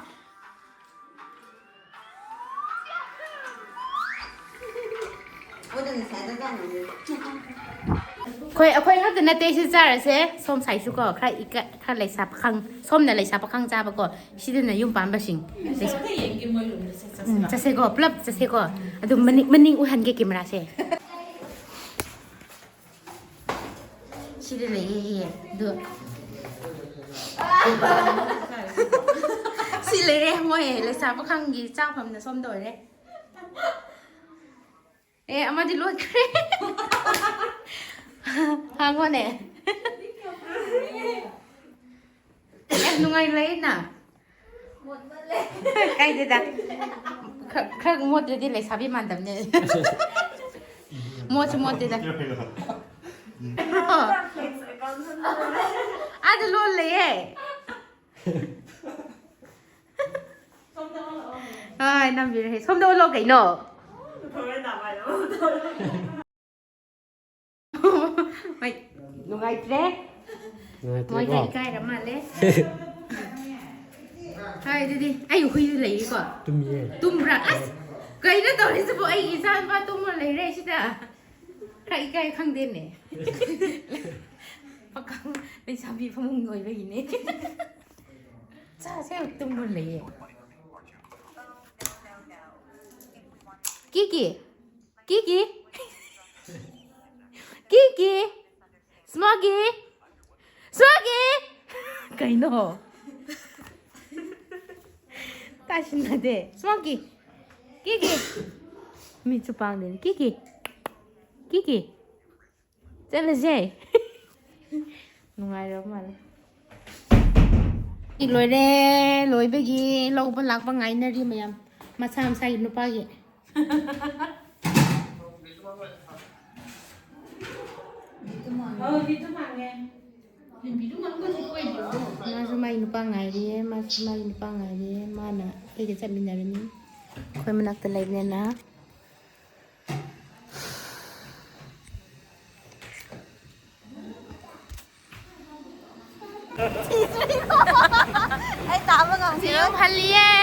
ꯑꯩꯈꯣꯏ, ꯑꯩꯈꯣꯏ ꯉꯥꯛꯇ ꯅꯠꯇꯦ ꯁꯤ ꯆꯥꯔꯁꯦ꯫ ꯁꯣꯝ ꯁꯥꯏꯁꯨꯀꯣ, ꯈꯔ ꯏꯀ-, ꯈꯔ ꯂꯩꯁꯥ ꯄꯥꯈꯪ, ꯁꯣꯝꯅ ꯂꯩꯁꯥ ꯄꯥꯈꯪ ꯆꯥꯕꯀꯣ, ꯁꯤꯗꯅ ꯌꯨꯝ ꯄꯥꯟꯕꯁꯤꯡ꯫ ꯂꯩꯁꯥ-, ꯎꯝ, ꯆꯠꯁꯦꯀꯣ, ꯄꯨꯂꯞ ꯆꯠꯁꯦꯀꯣ꯫ ꯑꯗꯨ ꯃꯅꯤꯡ, ꯃꯅꯤꯡ ꯎꯍꯟꯒꯦ ꯀꯦꯃꯦꯔꯥꯁꯦ꯫ ꯁꯤꯗ ꯂꯩꯌꯦ, ꯑꯗꯨ ꯁꯤ ꯂꯩꯔꯦ, ꯃꯣꯏ ꯂꯩꯁꯥ ꯄꯥꯈꯪꯒꯤ ꯆꯥꯐꯝꯅ ꯁꯣꯝꯗ ꯑꯣꯏꯔꯦ꯫ ꯑꯦ, ꯑꯃꯗꯤ ꯂꯣꯏꯈ꯭ꯔꯦ꯫ ꯍꯥꯡꯉꯣꯅꯦ꯫ ꯑꯦ, ꯅꯨꯡꯉꯥꯏ ꯂꯩꯅ꯫ ꯀꯥꯏꯗꯦꯗ꯫ ꯈꯔ, ꯈꯔ ꯃꯣꯠꯇ꯭ꯔꯗꯤ ꯂꯩꯁꯥꯕꯤ ꯃꯥꯟꯗꯕꯅꯦ꯫ ꯃꯣꯠꯁꯨ ꯃꯣꯠꯇꯦꯗ꯫ ꯑꯥꯗ ꯂꯣꯜ ꯂꯩꯌꯦ꯫ ꯍꯣꯏ, ꯅꯝꯕꯤꯔꯦ꯫ ꯁꯣꯝꯗ ꯑꯣꯜꯂꯣ ꯀꯩꯅꯣ꯫ ꯍꯣꯏ, ꯅꯨꯡꯉꯥꯏꯇ꯭ꯔꯦ꯫ ꯅꯨꯡꯉꯥꯏꯇ꯭ꯔꯦꯀꯣ? ꯃꯣꯏꯗ ꯏꯀꯥꯏꯔ ꯃꯥꯜꯂꯦ꯫ ꯍꯣꯏ, ꯑꯗꯨꯗꯤ ꯑꯩ ꯍꯨꯏꯗ ꯂꯩꯔꯤꯀꯣ꯫ ꯇꯨꯝꯃꯤꯌꯦ꯫ ꯇꯨꯝꯕ꯭ꯔꯥ? ꯑꯁ! ꯀꯩꯅꯣ ꯇꯧꯔꯤꯁꯤꯕꯨ? ꯑꯩꯒꯤ ꯏꯆꯥ ꯅꯨꯄꯥ ꯇꯨꯝꯃ ꯂꯩꯔꯦ ꯁꯤꯗ꯫ ꯈꯔ ꯏꯀꯥꯏ ꯈꯪꯗꯦꯅꯦ꯫ ꯄꯥꯈꯪ ꯂꯩꯁꯥꯕꯤ ꯐꯃꯨꯡ ꯑꯣꯏꯕꯒꯤꯅꯦ꯫ ꯆꯥꯁꯦ ꯇꯨꯝꯃ ꯂꯩꯌꯦ꯫ ꯀꯤꯀꯤ, ꯀꯤꯀꯤ, ꯀꯤꯀꯤ, ꯁ꯭ꯃꯣꯀꯤ, ꯁ꯭ꯃꯣꯀꯤ꯫ ꯀꯩꯅꯣ? ꯇꯥꯁꯤꯟꯅꯗꯦ꯫ ꯁ꯭ꯃꯣꯀꯤ, ꯀꯤꯀꯤ꯫ ꯃꯤꯠꯁꯨ ꯄꯥꯡꯗꯦꯅꯦ꯫ ꯀꯤꯀꯤ, ꯀꯤꯀꯤ꯫ ꯆꯠꯂꯁꯦ꯫ ꯅꯨꯡꯉꯥꯏꯔꯕ ꯃꯥꯜꯂꯦ꯫ ꯂꯣꯏꯔꯦ꯫ ꯂꯣꯏꯕꯒꯤ ꯂꯧꯕ ꯂꯥꯛꯄ ꯉꯥꯏꯅꯔꯤ ꯃꯌꯥꯝ꯫ ꯃꯁꯥ ꯃꯁꯥꯒꯤ ꯅꯨꯄꯥꯒꯤ꯫ ꯃꯥꯁꯨ ꯃꯥꯏ ꯅꯨꯄꯥ ꯉꯥꯏꯔꯤꯌꯦ, ꯃꯥꯁꯨ ꯃꯥꯏ ꯅꯨꯄꯥ ꯉꯥꯏꯔꯤꯌꯦ, ꯃꯥꯅ ꯑꯩꯒ ꯆꯠꯃꯤꯟꯅꯔꯅꯤ꯫ ꯑꯩꯈꯣꯏ ꯃꯅꯥꯛꯇ ꯂꯩꯕꯅꯤꯅ꯫ ꯑꯩ ꯇꯥꯕ ꯉꯝꯈꯤꯔꯣꯏ꯫ ꯌꯨꯝ ꯍꯜꯂꯤꯌꯦ꯫